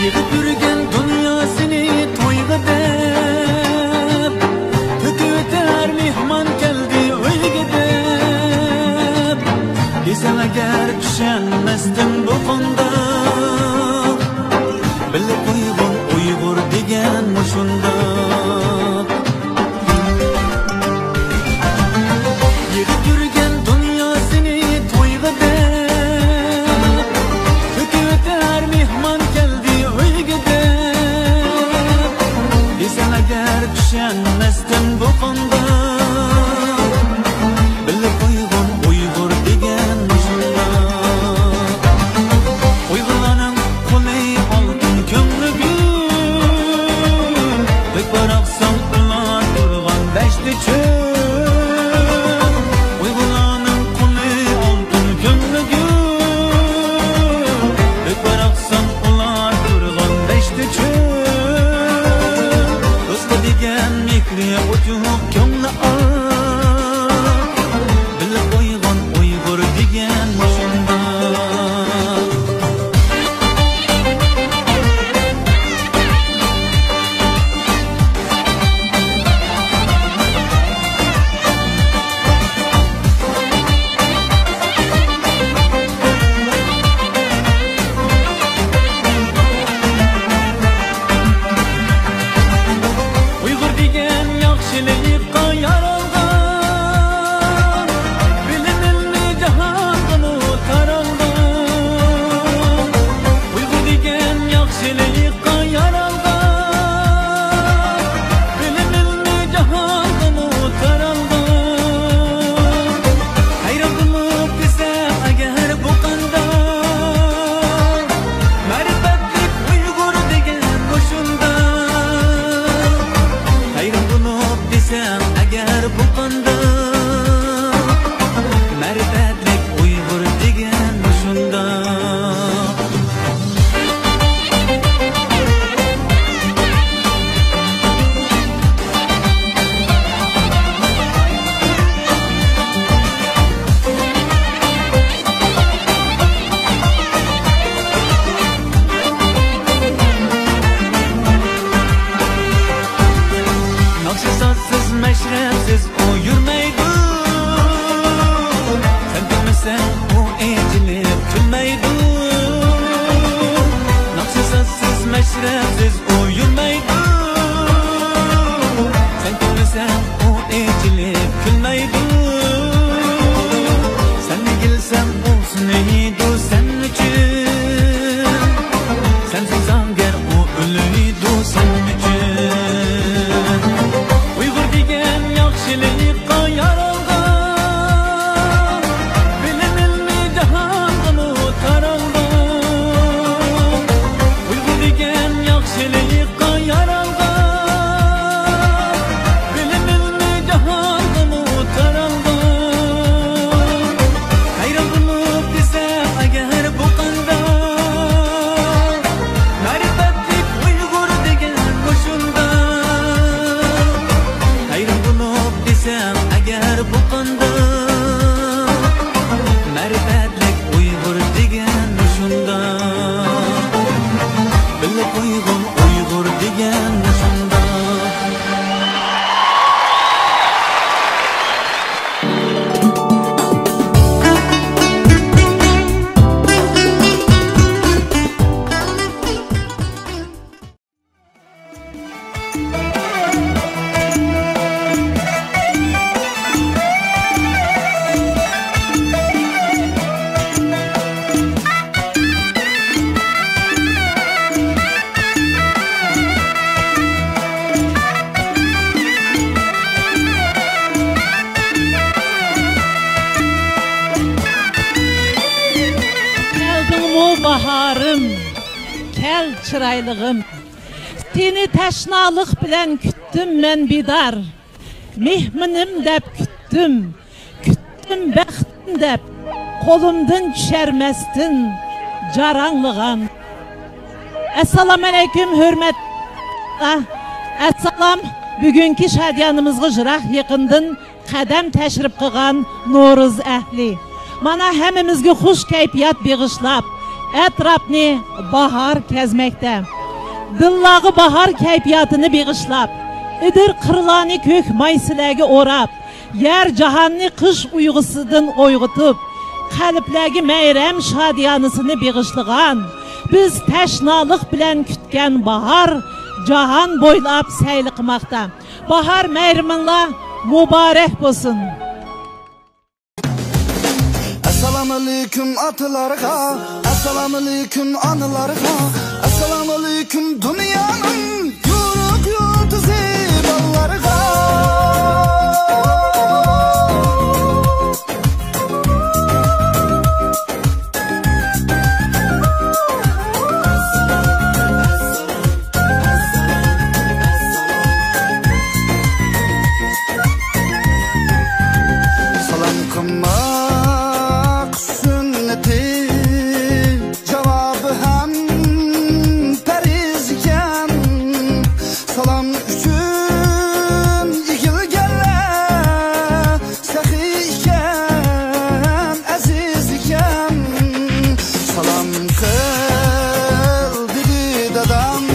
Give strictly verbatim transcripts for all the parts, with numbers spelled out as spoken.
يىغىپ يۈرگەن دۇنيا سېنى تويغا دەپ، تۆكۈۋېتەر مېھمان كەلدى ئۆيگە دەپ. دېسەڭ ئەگەر چۈشەنمەستىن بۇ قانداق، بىلىپ قويغىن ئۇيغۇر دېگەن مۇشۇنداق. يىغىپ يۈرگەن دۇنيا سېنى تويغا دەپ، تۆكۈۋېتەر مېھمان كەلدى ئۆيگە دەپ. دېسەڭ ئەگەر چۈشەنمەستىن بۇ قانداق، بىلىپ قويغىن ئۇيغۇر دېگەن مۇشۇنداق. ئۇيغۇرلارنىڭ قولى ئالتۇن، كۆڭلى گۈل، بەك باراقسان ئۇلار تۇرغان دەشتى چۆل. ئۇيغۇرلارنىڭ قولى ئالتۇن، كۆڭلى گۈل، بەك باراقسان ئۇلار تۇرغان دەشتى چۆل. دوستقا دېگەن مېھرى ئوچۇق، كۆڭلى ئاق، بىلىپ قويغىن ئۇيغۇر دېگەن مۇشۇنداق. ئۇيغۇر دېگەن ياخشىلىققا يارالغان، بىلىم ئىلمى جاھانغىمۇ تارالغان. ئۇيغۇر دېگەن ياخشىلىققا يارالغان، بىلىم ئىلمى جاھانغىمۇ تارالغان. ھەيران بولۇپ دېسەم ئەگەر بۇ قانداق، مەرىپەتلىك ئۇيغۇر دېگەن مۇشۇنداق. ھەيران بولۇپ دېسەم ئەگەر بۇ قانداق، مەرىپەتلىك ئۇيغۇر دېگەن مۇشۇنداق. ناخشا سازسىز، مەشرەپسىز ئۇ يۈرمەيدۇ. سەن كۈلمىسەڭ ئۇ ئېچىلىپ كۈلمەيدۇ. ناخشا سازسىز، مەشرەپسىز ئۇ يۈرمەيدۇ. سەن كۈلمىسەڭ ئۇ ئېچىلىپ كۈلمەيدۇ. سەن ئېگىلسەڭ ئۇ سۇنىيدۇ سەن ئۈچۈن. سەنسىز زاڭگەر ئۇ ئۆلىدۇ سەن ئۈچۈن. ئۇيغۇر دېگەن ياخشىلىققا يارالغان، بىلىم ئىلمى جاھانغىمۇ تارالغان. ئۇيغۇر دېگەن ياخشىلىققا يارالغان، بىلىم ئىلمى جاھانغىمۇ تارالغان. ھەيران بولۇپ دېسەم ئەگەر بۇ قانداق، مەرىپەتلىك ئۇيغۇر دېگەن مۇشۇنداق. ھەيران بولۇپ دېسەم ئەگەر بۇ قانداق، مەرىپەتلىك ئۇيغۇر دېگەن مۇشۇنداق. بىلىپ قويغىن ئۇيغۇر دېگەن مۇشۇنداق. كەلدىڭمۇ باھارىم، كەل چىرايلىغىم. سېنى تەشنالىق بىلەن كۈتتۈم مەن بىدار. مېھمىنىم دەپ كۈتتۈم، كۈتتۈم بەختىم دەپ، قولۇمدىن چۈشەرمەستىن جاراڭلىغان. ئەسسالامۇئەلەيكۇم، ھۆرمەت. ئەسسالام، بۈگۈنكى شادىيانىمىزغا يىراق يېقىندىن قەدەم تەشرىپ قىلغان نورۇز ئەھلى. مانا ھەممىمىزگە خۇش كەيپىيات بېغىشلاپ، ئەتراپنى باھار كەزمەكتە. دىللارغا باھار كەيپىياتىنى بېغىشلاپ، ئېدىر قىرلارنى كۆك ماي سىلەرگە ئوراپ، يەر جاھاننى قىش ئۇيقۇسىدىن ئويغىتىپ، قەلبلەرگە مەيرەم شادىيانىسىنى بېغىشلىغان، بىز تەشنالىق بىلەن كۈتكەن باھار جاھان بويلاپ سەيلە قىلماقتا. باھار مەيرىمىڭلار مۇبارەك بولسۇن! ئەسسالامۇئەلەيكۇم ئاتىلارغا، ئەسسالامۇئەلەيكۇم ئانىلارغا، ئەسسالامۇئەلەيكۇم دۇنيانىڭ يورۇق يۇلتۇزى بالىلارغا. سالام قىلماق سۈننىتى، جاۋابى ھەم پەرز ئىكەن. سالام ئۈچۈن ئېگىلگەنلەر سېخىي ئىكەن، ئەزىز ئىكەن. سالام قىل دېدى دادام،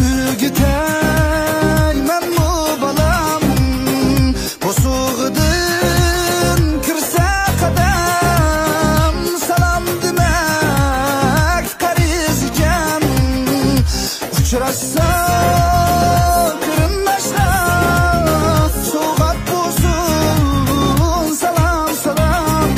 ئۆگىتەي مەنمۇ بالام. بوسۇغىدىن كىرسە قەدەم، سالام دېمەك قەرز ئىكەن. ئۇچراشسا قېرىنداشلار، سوۋغات بولسۇن سالام، سالام.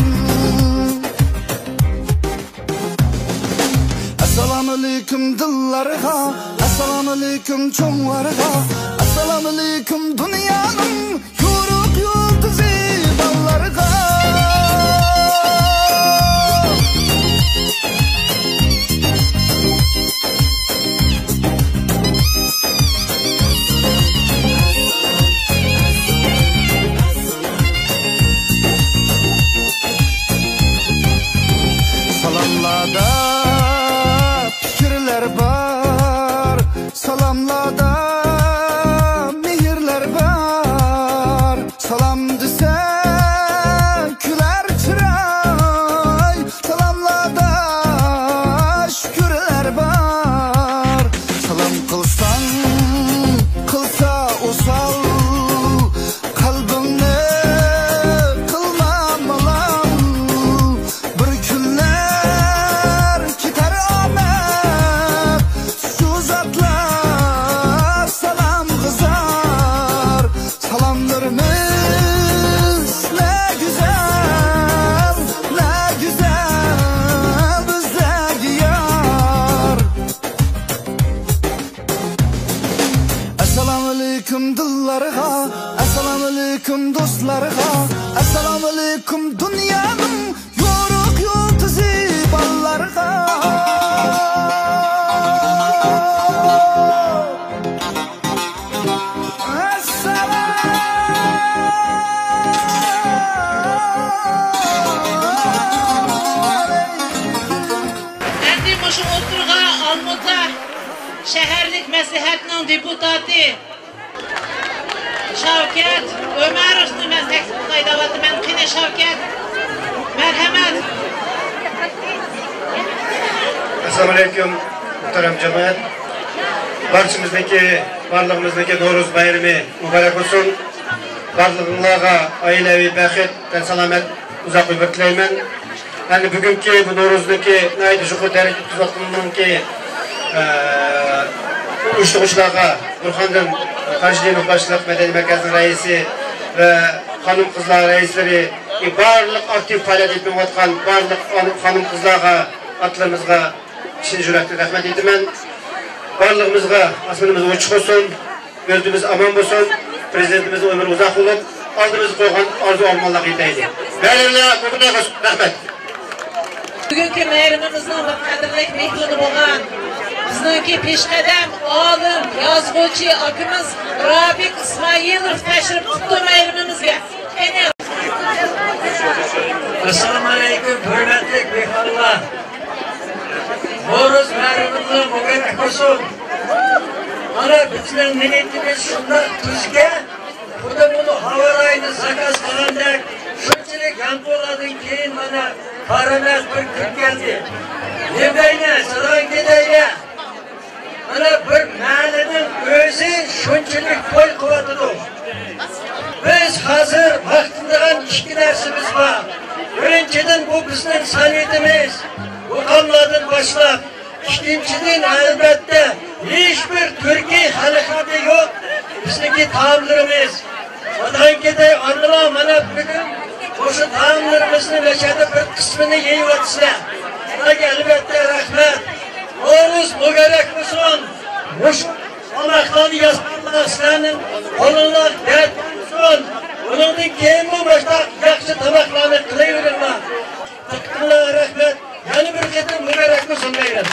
ئەسسالامۇئەلەيكۇم دىللارغا، ئەسسالامۇئەلەيكۇم چوڭلارغا، ئەسسالامۇئەلەيكۇم دۇنيانىڭ يورۇق يۇلتۇزى بالىلارغا. سالاملاردا پىكىرلەر بار، سالاملاردا مېھىرلەر بار. سالام دېسە كۈلەر چىراي، سالاملاردا شۈكۈرلەر بار. سالام قىلساڭ قىلسا ئوسال، قەلبىڭنى قىلما مالال. بىر كۈنلەر كېتەر ئامەت، شۇ زاتلار سالامغا زار. سالاملىرىمىز نە گۈزەل، نە گۈزەل بىزدەك يار. ئەسسالامۇئەلەيكۇم دىللارغا، ئەسسالامۇئەلەيكۇم دوستلارغا، ئەسسالامۇئەلەيكۇم دۇنيانىڭ يورۇق يۇلتۇزى بالىلارغا. ئەسسالام. ئەمدى مۇشۇ ئوتتۇرىغا ئالمۇتا شەھەرلىك مەسلىھەتنىڭ دېپۇتاتى شاۋكەت ئۆمەروۋنى مەن تەكلىپ قىلاي دەۋاتىمەن. قېنى شاۋكەت، مەرھەمەت. ئەسسالامۇئەلەيكۇم، مۇھتەرەم جامائەت. بارچىمىزنىڭكى، بارلىقىمىزنىڭكى نورۇز بايرىمى مۇبارەك بولسۇن. بارلىقىڭلارغا ئائىلەۋى بەخت، سەن سالامەت، ئۇزاق ئۆمۈر تىلەيمەن. ئەمدى بۈگۈنكى بۇ نورۇزنىڭكى ناھايىتى يۇقىرى دەرىجىدە ئۆتۈۋاتقىنىنىڭكى، ئە، ئۇيۇشتۇرغۇچىلارغا، بۇرھاندىن قارشىدىنوف باشلىق مەدەنىي مەركەزنىڭ رەئىسى ۋە خانىم-قىزلار رەئىسلىرى، بارلىق ئاكتىپ پائالىيەت ئېلىپ مېڭىۋاتقان بارلىق خانىم-قىزلارغا، ئاتىلىرىمىزغا چىن يۈرەكتىن رەھمەت ئېيتىمەن. بارلىقىمىزغا ئاسمىنىمىز ئوچۇق بولسۇن. دۆلىتىمىز ئامان بولسۇن، پىرېزىدېنتىمىزنىڭ ئۆمرى ئۇزاق بولۇپ، ئالدىمىزدا قويغان ئارزۇ-ئارمانلارغا يېتەيلى. بەرىبىرلەر مۇبارەك بولسۇن. رەھمەت. بۈگۈنكى مەيرىمىمىزنىڭ بىر قەدىرلىك مېھمىنى بولغان بىزنىڭكى پېشقەدەم ئالىم، يازغۇچى ئاكىمىز رابىق ئىسمائىلوف تەشرىپ قىپتۇ مەيرىمىمىزگە. قېنى. ئەسسالامۇئەلەيكۇم، ھۆرمەتلىك مېھمانلار. نورۇز مەيرىمىڭلار مۇبارەك بولسۇن. مانا بىزنىڭ نىيىتىمىز شۇنداق تۈزگەن، خۇددى بۇنى ھاۋا رايىنى زاكاز قىلغاندەك، شۇنچىلىك يامغۇرلاردىن كېيىن مانا پارامەت بىر كۈن كەلدى. دېمەيلى، سالاڭ كېتەيلى. مانا بىر مەھەللىنىڭ ئۆزى شۇنچىلىك توي قىلىۋاتىدۇ. بىز ھازىر ماختىنىدىغان ئىككى نەرسىمىز بار. بىرىنچىدىن، بۇ بىزنىڭ سەنئىتىمىز. مۇقاملاردىن باشلاپ، ئىككىنچىدىن، ئەلۋەتتە، ھېچبىر تۈركىي خەلقنىڭكى يوق بىزنىڭكى تائاملىرىمىز. ئۇنىڭكىدەك ئانىلار مانا بۈگۈن مۇشۇ تائاملىرىمىزنى مەشەدە بىر قىسمىنى يەيۋاتىسىلەر. سىلەرگە ئەلۋەتتە رەھمەت. نورۇز مۇبارەك بولسۇن. مۇشۇ تاماقلارنى ياسىغانلار سىلەرنىڭ قولۇڭلار دەرد بولسۇن. بۇنىڭدىن كېيىنمۇ مۇشۇنداق ياخشى تاماقلارنى قىلىۋېرىڭلار. دىققىتىڭلارغا رەھمەت. يەنە بىر قېتىم مۇبارەك بولسۇن بايرام.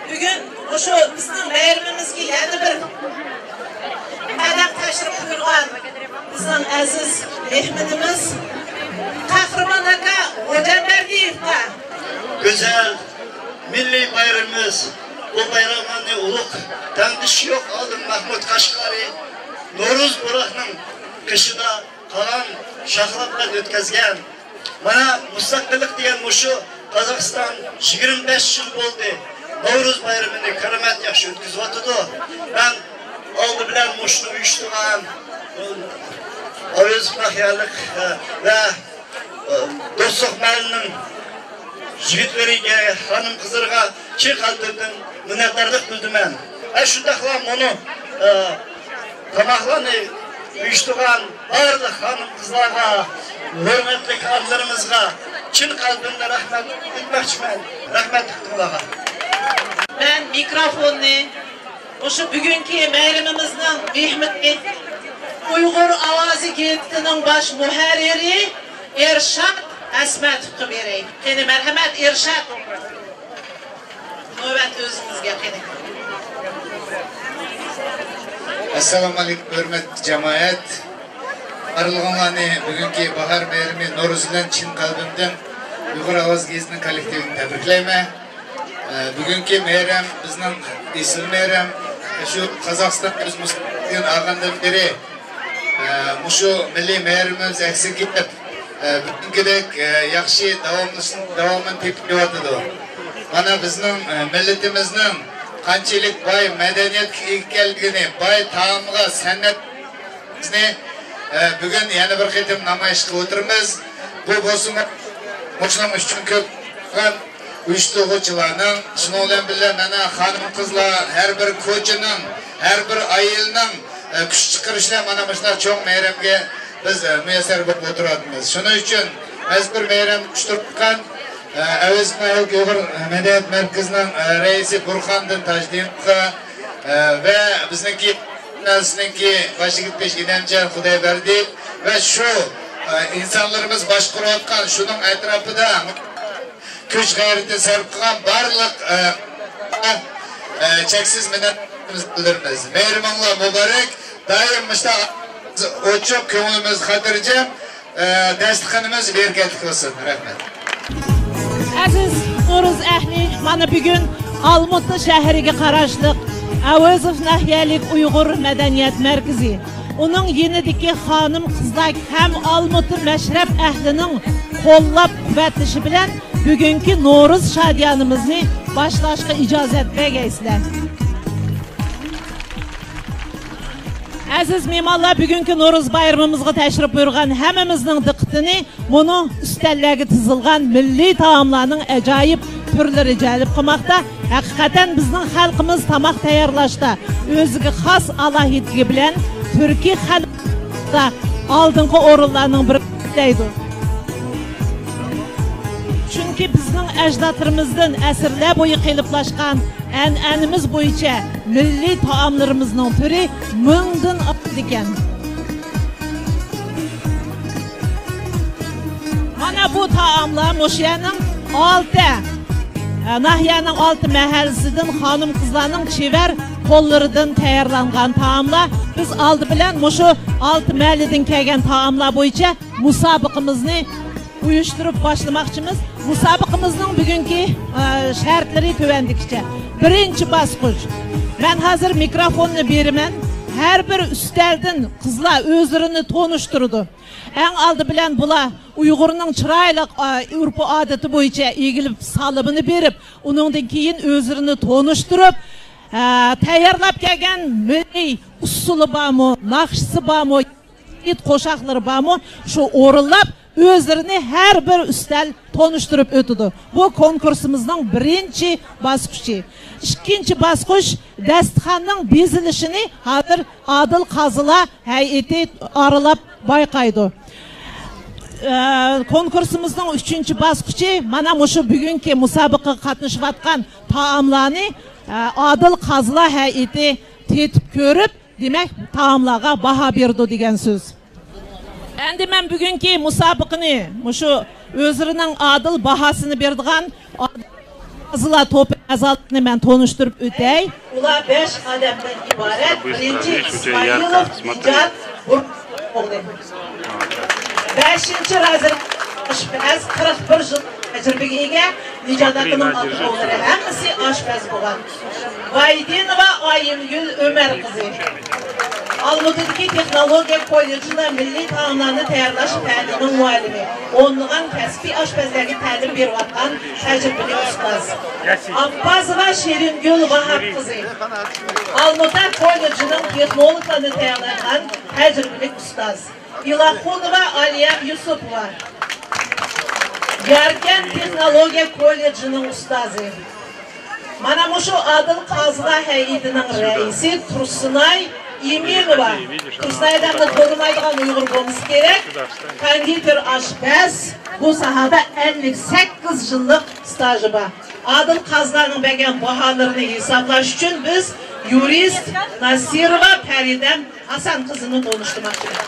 بۈگۈن مۇشۇ بىزنىڭ بايرىمىمىزگە يەنە بىر قەدەم تەشرىپ بۇيرۇغان بىزنىڭ ئەزىز مېھمىنىمىز قەھرىمان ئاكا غوجامبەردىيېۋقا. گۈزەل مىللىي بايرىمىمىز، بۇ بايراملارنى ئۇلۇغ تەڭدىشى يوق ئالىم مەھمۇد قەشقەرى نورۇز بۇلاقنىڭ قېشىدا قالغان شاخلار بىلەن ئۆتكۈزگەن. مانا، مۇستەقىللىق دېگەن مۇشۇ. قازاقىستان يىگىرمە بەش يىل بولدى نورۇز بايرىمىنى كارامەت ياخشى ئۆتكۈزۈۋاتىدۇ. مەن ئالدى بىلەن مۇشۇنى ئۇيۇشتۇرغان ئەۋەزوف ناھىيەلىك، ئە، ۋە، ئە، دوستلۇق مەھەللىنىڭ يىگىتلىرىگە، خانىم-قىزلىرىغا چىن قەلبىمدىن مىننەتدارلىق بىلدۈرىمەن. ۋە شۇنداقلا مۇنۇ، ئە، تاماقلارنى ئۇيۇشتۇرغان بارلىق خانىم-قىزلارغا، ھۆرمەتلىك ئانىلىرىمىزغا چىن قەلبىمدىن رەھمەت ئېيتماقچىمەن. رەھمەت دىققىتىڭلارغا. مەن مىكروفوننى مۇشۇ بۈگۈنكى بايرىمىمىزنىڭ مېھمىنى، ئۇيغۇر ئاۋازى گېزىتىنىڭ باش مۇھەررىرى ئېرشات ئەسمەتوۋقا بېرەي. قېنى، مەرھەمەت، ئېرشات. نۆۋەت ئۆزىڭىزگە قېنى. ئەسسالامۇئەلەيكۇم، ھۆرمەتلىك جامائەت. بارلىقىڭلارنى بۈگۈنكى باھار بايرىمى نورۇز بىلەن چىن قەلبىمدىن ئۇيغۇر ئاۋازى گېزىتىنىڭ كوللېكتىۋىدىن تەبرىكلەيمەن. ئە، بۈگۈنكى بايرام بىزنىڭ ئېسىل بايرام. شۇ قازاقىستان ئۆز مۇستەقىللىقىنى ئالغاندىن بېرى، ئە، مۇشۇ مىللىي بايرىمىمىز ئەكسىگە كېلىپ، ئە، بۈگۈنكىدەك، ئە، ياخشى داۋاملىشىش، داۋامىنى تېپىپ كېلىۋاتىدۇ. مانا بىزنىڭ، ئە، مىللىتىمىزنىڭ قانچىلىك باي مەدەنىيەتكە ئىگە ئىكەنلىكىنى، باي تائامغا، سەنئەت بىزنى، ئە، بۈگۈن يەنە بىر قېتىم نامايىش قىلىپ ئولتۇرىمىز. بۇ بولسىمۇ مۇشۇنىڭ ئۈچۈن كۆپ قىلغان ئۇيۇشتۇرغۇچىلارنىڭ، شۇنىڭ بىلەن بىللە مانا خانىم-قىزلار، ھەر بىر كوچىنىڭ، ھەر بىر ئائىلىنىڭ، ئە، كۈچ چىقىرىشى بىلەن مانا مۇشۇنداق چوڭ بايرامغا بىز، ئە، مۇيەسسەر بولۇپ ئولتۇرۇۋاتىمىز. شۇنىڭ ئۈچۈن مەزكۇر بايرامنى ئۇيۇشتۇرغان، ئە، ئەۋەزوف ناھىيەلىك ئۇيغۇر مەدەنىيەت مەركىزىنىڭ، ئە، رەئىسى بۇرخاندىن تاجدىنوۋقا، ئە، ۋە بىزنىڭكى، بىزنىڭكى باش يىگىت ئىنەمجان خۇدايبەردىيېۋ ۋە شۇ، ئە، ئىنسانلىرىمىز باشقۇرۇۋاتقان شۇنىڭ ئەتراپىدا كۈچ-غەيرىتىنى سەرپ قىلغان بارلىق، ئە، ئە، چەكسىز مىننەتلىرىمىزنى بىلدۈرىمىز. بايرىمىڭلار مۇبارەك. دائىم مۇشۇنداق ئوچۇق، كۆڭلىمىز خاتىرجەم، ئە، داستىخىنىمىز بەرىكەتلىك بولسۇن. رەھمەت. ئەزىز نورۇز ئەھلى، مانا بۈگۈن ئالمۇتا شەھىرىگە قاراشلىق ئەۋەزوف ناھىيەلىك ئۇيغۇر مەدەنىيەت مەركىزى، ئۇنىڭ يېنىدىكى خانىم-قىزلار ھەم ئالمۇتا مەشرەپ ئەھلىنىڭ قوللاپ-قۇۋۋەتلىشى بىلەن بۈگۈنكى نورۇز شادىيانىمىزنى باشلاشقا ئىجازەت بەرگەيسىلەر. ئەزىز مېھمانلار، بۈگۈنكى نورۇز بايرىمىمىزغا تەشرىپ بۇيرۇغان ھەممىمىزنىڭ دىققىتىنى مۇنۇ ئۈستەللەرگە تىزىلغان مىللىي تائاملارنىڭ ئاجايىپ تۈرلىرى جەلپ قىلماقتا. ھەقىقەتەن بىزنىڭ خەلقىمىز تاماق تەييارلاشتا ئۆزىگە خاس ئالاھىدىلىكى بىلەن تۈركىي خەلقلەردە ئالدىنقى ئورۇنلارنىڭ بىرىدە ئىشلەيدۇ. چۈنكى بىزنىڭ ئەجدادلىرىمىزدىن ئەسىرلەر بويى قېلىپلاشقان ئەنئەنىمىز بويىچە مىللىي تائاملىرىمىزنىڭ تۈرى مىڭدىن ئاشىدىكەن. مانا بۇ تائاملار مۇشۇ يەرنىڭ ئالتە، ئە، ناھىيەنىڭ ئالتە مەھەللىسىدىن خانىم-قىزلارنىڭ چېۋەر قوللىرىدىن تەييارلانغان تائاملار. بىز ئالدى بىلەن مۇشۇ ئالتە مەھەللىدىن كەلگەن تائاملار بويىچە مۇسابىقىمىزنى ئۇيۇشتۇرۇپ باشلىماقچىمىز. مۇسابىقىمىزنىڭ بۈگۈنكى، ئە، شەرتلىرى تۆۋەندىكىچە. بىرىنچى باسقۇچ. مەن ھازىر مىكروفوننى بېرىمەن. ھەر بىر ئۈستەلدىن قىزلار ئۆزلىرىنى تونۇشتۇرىدۇ. ئەڭ ئالدى بىلەن بۇلار ئۇيغۇرنىڭ چىرايلىق، ئا، ئۆرپ-ئادىتى بويىچە ئېگىلىپ سالىمىنى بېرىپ، ئۇنىڭدىن كېيىن ئۆزلىرىنى تونۇشتۇرۇپ، ئا، تەييارلاپ كەلگەن مىللىي ئۇسسۇلى بارمۇ، ناخشىسى بارمۇ، ھىت قوشاقلىرى بارمۇ، شۇ ئورۇنلاپ ئۆزلىرىنى ھەر بىر ئۈستەل تونۇشتۇرۇپ ئۆتىدۇ. بۇ كونكۇرسىمىزنىڭ بىرىنچى باسقۇچى. ئىككىنچى باسقۇچ دەستىخاننىڭ بېزىلىشىنى ھازىر ئادىل قازىلار ھەيئىتى ئارىلاپ بايقايدۇ. ئە، كونكۇرسىمىزنىڭ ئۈچىنچى باسقۇچى مانا مۇشۇ بۈگۈنكى مۇسابىقىگە قاتنىشىۋاتقان تائاملارنى، ئە، ئادىل قازىلار ھەيئىتى تېتىپ كۆرۈپ، دېمەك، تائاملارغا باھا بېرىدۇ دېگەن سۆز. ئەمدى مەن بۈگۈنكى مۇسابىقىنى مۇشۇ ئۆزلىرىنىڭ ئادىل باھاسىنى بېرىدىغان قازىلار توپى ئەزالىرىنى مەن تونۇشتۇرۇپ ئۆتەي. ئۇلار بەش ئادەمدىن ئىبارەت بىرىنچى ئىسمائىلوف نىجات بۇرۇن ئوغلى. بەشىنچى رازىل ئاشپەز، قىرىق بىر يىل تەجرىبىگە ئىگە، نىجات ئاكىنىڭ ئاتا-بوۋىلىرى ھەممىسى ئاشپەز بولغان. بايدىنوۋا ئايىمگۈل ئۆمەر قىزى. ئالمۇتىدىكى تېخنولوگىيە كوللېجىدا مىللىي تائاملارنى تەييارلاش پەنىنىڭ مۇئەللىمى. ئونلىغان كەسپىي ئاشپەزلەرگە تەلىم بېرىۋاتقان تەجرىبىلىك ئۇستاز. ئاپپازوۋا شېرىنگۈل ۋاھاپ قىزى. ئالمۇتا كوللېجىنىڭ تېخنولوگلارنى تەييارلايدىغان تەجرىبىلىك ئۇستاز. ئىلاخۇنوۋا ئالىيە يۈسۈپوۋا. ياركەنت تېخنولوگىيە كوللېجىنىڭ ئۇستازى. مانا مۇشۇ ئادىل قازىلار ھەيئىتىنىڭ رەئىسى تۇرسۇنئاي ئىمىنوۋا. تۇرسۇنئاي ئادەمنى تونۇمايدىغان ئۇيغۇر بولمىسا كېرەك. كوندىتېر ئاشپەز، بۇ ساھەدە ئەللىك سەككىز يىللىق ستاژى بار. ئادىل قازىلارنىڭ بەرگەن باھالىرىنى ھېسابلاش ئۈچۈن بىز يۇرىست ناسىروۋا پەرىدەم ھاسان قىزىنى تونۇشتۇرماقچىمەن.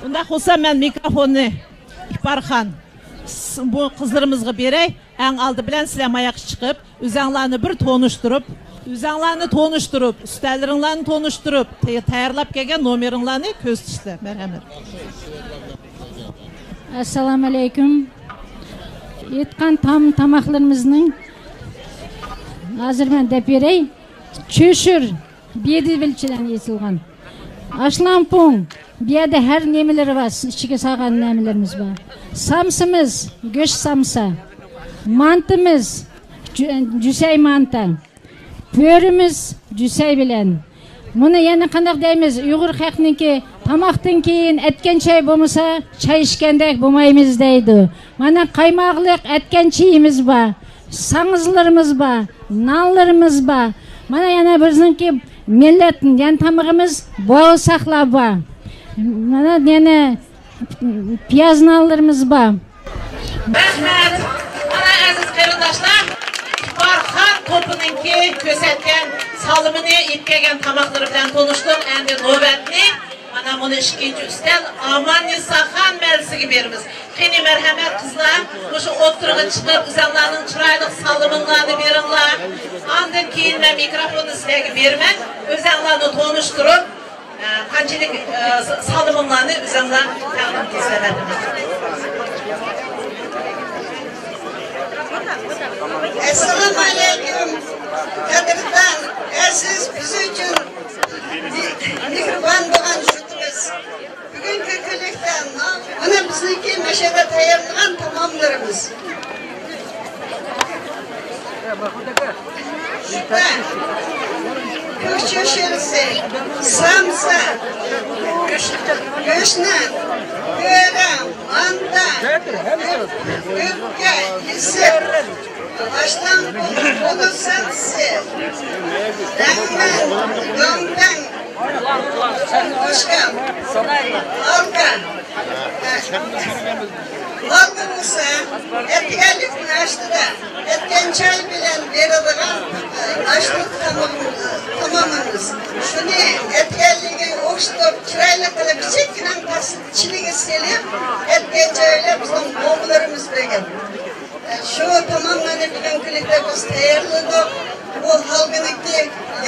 ئۇنداق بولسا مەن مىكروفوننى ئىپارخان، بۇ قىزلىرىمىزغا بېرەي. ئەڭ ئالدى بىلەن سىلەر ماياققا چىقىپ، ئۆزەڭلارنى بىر تونۇشتۇرۇپ، ئۆزەڭلارنى تونۇشتۇرۇپ، ئۈستەللىرىڭلارنى تونۇشتۇرۇپ، تەي-، تەييارلاپ كەلگەن نومۇرۇڭلارنى كۆرسىتىشلەر. مەرھەمەت. ئەسسالامۇئەلەيكۇم. ئېيتقان تام-، تاماقلىرىمىزنىڭ ھازىر مەن دەپ بېرەي. چۆشۈر، بېدىۋىلچىدىن ئېتىلغان. ئاشلامپۇڭ، بۇ يەردە ھەر نېمىلىرى بار، ئىچىگە سالغان نېمىلىرىمىز بار. سامسىمىز، گۆش سامسا. مانتىمىز، جۈ-، جۈسەي مانتا. بۆرىمىز جۈسەي بىلەن. بۇنى يەنە قانداق دەيمىز؟ ئۇيغۇر خەقنىڭكى تاماقتىن كېيىن ئەتكەن چاي بولمىسا، چاي ئىچكەندەك بولمايمىز دەيدۇ. مانا قايماقلىق ئەتكەن چېيىمىز بار، ساڭزىلىرىمىز بار، نانلىرىمىز بار. مانا يەنە بىزنىڭكى مىللەت، يەنە تامىقىمىز بوغساقلار بار. مانا يەنە پىياز نانلىرىمىز بار. رەھمەت. مانا ئەزىز قېرىنداشلار، ئىپارخان توپىنىڭكى كۆرسەتكەن سالىمىنى، ئېلىپ كەلگەن تاماقلىرى بىلەن تونۇشتۇق. ئەمدى نۆۋەتنى مانا مۇنۇ ئىككىنچى ئۈستەل ئاماننىساخان مەلىسىگە بېرىمىز. قېنى، مەرھەمەت، قىزلار، مۇشۇ ئوتتۇرىغا چىقىپ، ئۆزەڭلارنىڭ چىرايلىق سالىمىڭلارنى بېرىڭلار. ئاندىن كېيىن مەن مىكروفوننى سىلەرگە بېرىمەن. ئۆزەڭلارنى تونۇشتۇرۇپ، ئە، قانچىلىك، ئە، س-، سالىمىڭلارنى ئۆزەڭلار تەقدىم قىلسىلەر. ئەسسالامۇئەلەيكۇم. قەدىردان، ئەزىز، بىز ئۈچۈن مېھرىبان بولغان يۇرتىمىز. بۈگۈنكى كۈنلۈكتە مانا بىزنىڭكى مەشەدە تەييارلىغان تاماملىرىمىز. كۆكچە شىرىسى، سامسا، گۆشنان، بۆرە، مانتا، ئۆپكە، يېسىپ، ئاشلامپۇڭ، قۇلۇ سەلسە، لەڭمەن، دۆڭپەڭ، قوشقاپ، ھالقا. ھالقا بولسا، ئەتىگەنلىك ناشتىدا ئەتكەن چاي بىلەن بېرىدىغان ئاشلىق تامىقىمىز. شۇنى ئەتىگەنلىكىگە ئوخشىتىپ، چىرايلىق قىلىپ، كىچىككىنە تاس-، چىلىگە سېلىپ، ئەتكەن چاي بىلەن بىزنىڭ مومىلىرىمىز بەرگەن. شۇ تاماملارنى بۈگۈنكى كۈنلۈكتە بىز تەييارلىدۇق. بۇ ھالقىنىڭكى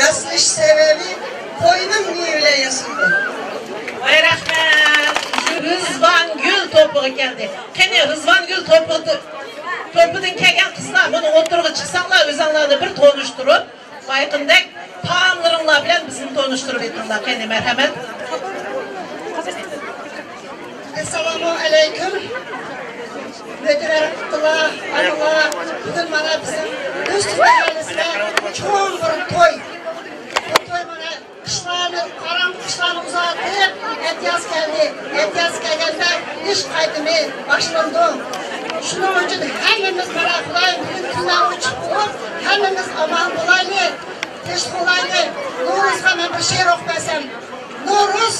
ياسىلىش سەۋەبى قوينىڭ مېيى بىلەن ياسىلىدۇ. ۋاي رەھمەت! رىزۋانگۈل توپىغا كەلدى. قېنى، رىزۋانگۈل توپى-، توپىدىن كەلگەن قىزلار، مانا ئوتتۇرىغا چىقساڭلار، ئۆزۈڭلارنى بىر تونۇشتۇرۇپ. بايىقىدەك تائاملىرىڭلار بىلەن بىزنى تونۇشتۇرۇپ ئۆتۈڭلار، قېنى، مەرھەمەت. ئەسسالامۇ ئەلەيكۇم. مۆتىۋەر ئاپىلار، ئانىلار، بۈگۈن مانا بىزنىڭ ئۆستۈركەن ئائىلىسىدە چوڭ بىر توي. بۇ توي مانا قىشلارنى، قاراڭغۇ قىشلارنى ئۇزارتىپ، ئەتىياز كەلدى. ئەتىياز كەلگەندە ئىش قايتىمى باشلىنىدۇ. شۇنىڭ ئۈچۈن ھەممىمىز مانا خۇدايىم بۈگۈن كۈنلەر ئوچۇق بولۇپ، ھەممىمىز ئامان بولايلى، تىنچلىق بولايلى. نورۇزغا مەن بىر شېئىر ئوقۇپ بەرسەم. نورۇز،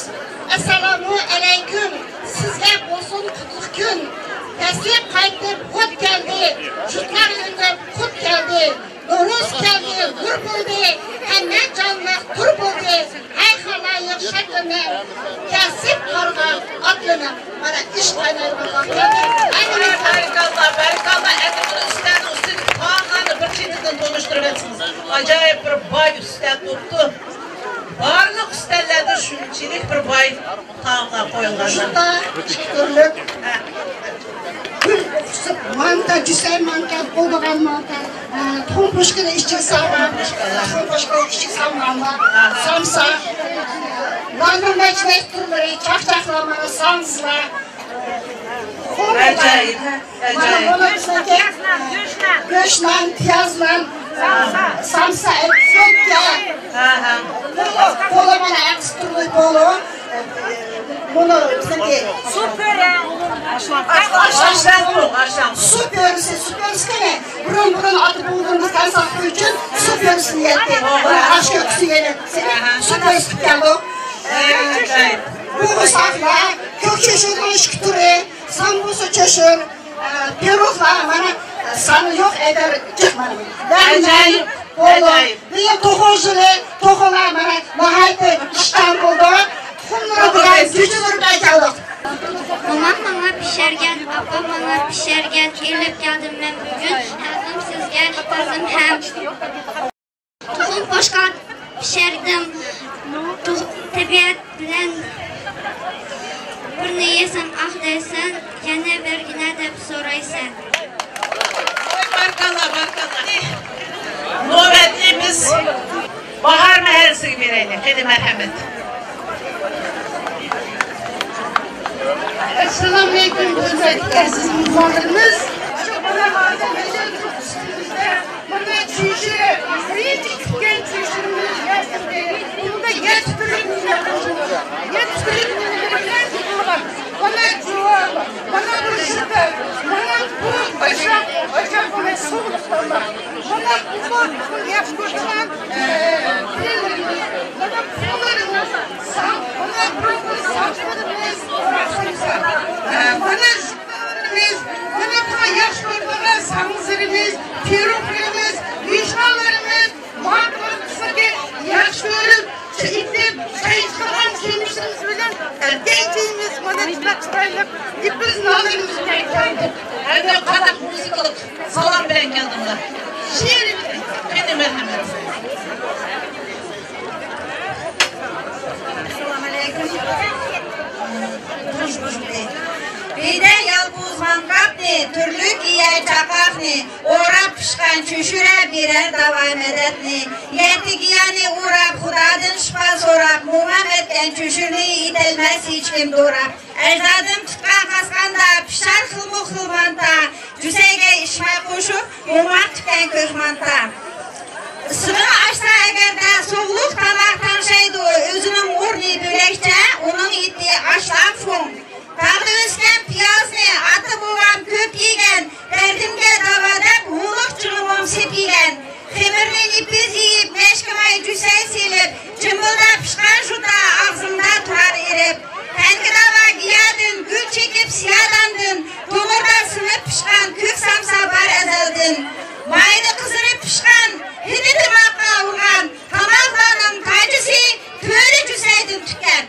ئەسسالامۇ ئەلەيكۇم، سىزگە بولسۇن قۇتلۇق كۈن. پەسلى قايتىپ ھۇت كەلدى، جۇتلار يېنىپ قۇت كەلدى. نورۇز كەلدى، نۇر بولدى، ھەممە جانلىق تۇر بولدى. ھەي خالايىق شادلىنىپ، كەسىپ قارغا ئاتلىنىپ. مانا ئىش قاينايدىغان ۋاقىت. ھەممىمىز بارىكاللا، بارىكاللا. ئەمدى بۇنى ئۈستەلنىڭ ئۈستىدىكى تائاملارنى بىر چېتىدىن تونۇشتۇرۇۋەتسىڭىز. ئاجايىپ بىر باي ئۈستەل تۇرۇپتۇ. بارلىق ئۈستەللەردە شۇنچىلىك بىر باي تائاملار قويۇلغان. شۇندا ئىككى تۈرلۈك گۈل قۇسۇپ مانتا، جۈسەي مانتا، بولىدىغان مانتا، ئە، تۇخۇم پۇشكىنى ئىچىگە سالغان، تۇخۇم پۇشكىنى ئىچىگە سالغانلار، سامسا، ناننىڭ مەچ-مەچ تۈرلىرى، چاقچاقلار، مانا ساڭزىلار. ئاجايىپ، مانا ئاجايىپ. بۇنىڭ ئىچىدىكى گۆش نان، پىياز نان، سامسا، ئەتسۆككە. ھە، ھە. بولۇ، مانا ئەتسە تۈرلۈك بولۇ. بۇنى بىزنىڭكى سۇ پۆرە. ئاش، ئاش، ئاش. سۇ پۆرىسى، سۇ پۆرىسى قېنى؟ بۇرۇن، بۇرۇن ئاتا بوۋىلىرىمىز تەڭساقلىق ئۈچۈن سۇ پۆرىسىنى يەيتتى. ئاش كۆكۈسى يەيتتى. سۇ پۆرىسى كەلدۇق. بۇ ساقلار، كۆك چۆشۈرنىڭ ئىككى تۈرى، سامبۇسا چۆشۈر، ئە، پىروگلار، مانا، سانى يوق ئەگەر جىق، مانا. ئاجايىپ، بولۇ. ئاجايىپ. بىر توخۇ ژىلى، توخۇلار، مانا، ناھايىتى ئىشتان بولدى. تۇخۇملىرى بىلەن جۈجىلىرى بىلەن كەلدۇق. مومام ماڭا پىشۇرغان، ئاپام ماڭا پىشۇرغان، ئېلىپ كەلدىم مەن بۈگۈن، تەقدىم سىزگە، تەقدىم ھەم. تۇخۇم پۇشكاق پىشۇردۇم. تۇخ-، تەبىئەت بىلەن بىرنى يېسەم ئاھ دەيسەن، يەنە بەرگىنە دەپ سورايسەن. ۋاي، بارىكاللا، بارىكاللا. نۆۋەتنى بىز باھار مەھەللىسىگە بېرەيلى. قېنى، مەرھەمەت. ئەسسالامۇئەلەيكۇم، ھۆرمەتلىك ئەزىز مېھمانلىرىمىز. مانا چۆشۈرە، بىرىنچى تىككەن چۆشۈرىمىز يەتتە. بۇندا يەتتە تۈرلۈك، يەتتە تۈرلۈك نېمىلىرى بىلەن قىلغان. مانا جۇۋا، مانا بۇ شېكەر، مانا بۇ باشاق، باشاق بۇنى سوغۇق تاللاپ. مانا بۇ، بۇ ياخشى كۆرىدىغان، ئە، تىللىرىمىز، مانا پۇلىرىمىز، ساق، مانا بۇ، بۇ ساقلىرىمىز، مانا بىز، مانا بۇ ياخشى كۆرىدىغان ساڭزىلىرىمىز، پىروگلىرىمىز، ۋىشنالىرىمىز، ماڭا قىزىقكى ياخشى كۆرۈپ، ئېتىپ، چاي ئىچىدىغان كىيىملىرىمىز بىلەن ئەتەي چېيىمىز، مانا شۇنداق چىرايلىق ئېپىز نانلىرىمىز بىلەن كەلدۇق. ھەم قانداق مۇزىكىلىق سالام بىلەن كەلدىڭلار. شېئىر قېنى، مەرھەمەت. ئەسسالامۇئەلەيكۇم. بىردە يالپۇز مانكاپنى، تۈرلۈك يېيە چاقاقنى، ئوراپ پىشقان چۆشۈرە بېرەر داۋا مەدەتنى. يەتتە گىيانى ئوراپ، خۇدادىن شىپا سوراپ، مومام ئەتكەن چۆشۈرىنى يېتەلمەس ھېچكىم دوراپ. ئەجدادىم تۇتقان قاسقاندا، پىشار خىلمۇ خىل مانتا، جۈسەيگە ئىشماق قوشۇپ، مومام تىككەن كۆك مانتا. ئىسسىقنى ئاچسا ئەگەردە، سوغۇق تاماق تەڭشەيدۇ، ئۆزىنىڭ ئورنى بۆلەكچە، ئۇنىڭ ئېتى ئاشلام فوڭ. تاغدا ئۆسكەن پىيازنى ئاتا-بوۋام كۆپ يېگەن، دەردىمگە داۋا دەپ ھۇۋلۇق جۇلۇمۇم سېپ يېگەن. خېمىرنى نېپىز يېيىپ، مەشكە ماي جۈسەي سېلىپ، جىمبىلداپ پىشقان ژۇتا ئاغزىمدا تۇرار ئېرىپ. تەنگە داۋا گىيادىن، گۈل چېكىپ سىياداندىن، تومۇردا سىڭىپ پىشقان كۆك سامسا بار ئەزەلدىن. مايدا قىزىرىپ پىشقان، ھىدى دىماغقا ئۇرغان، تاماقلارنىڭ تاجىسى، تۆرە جۈسەيدىن تىككەن.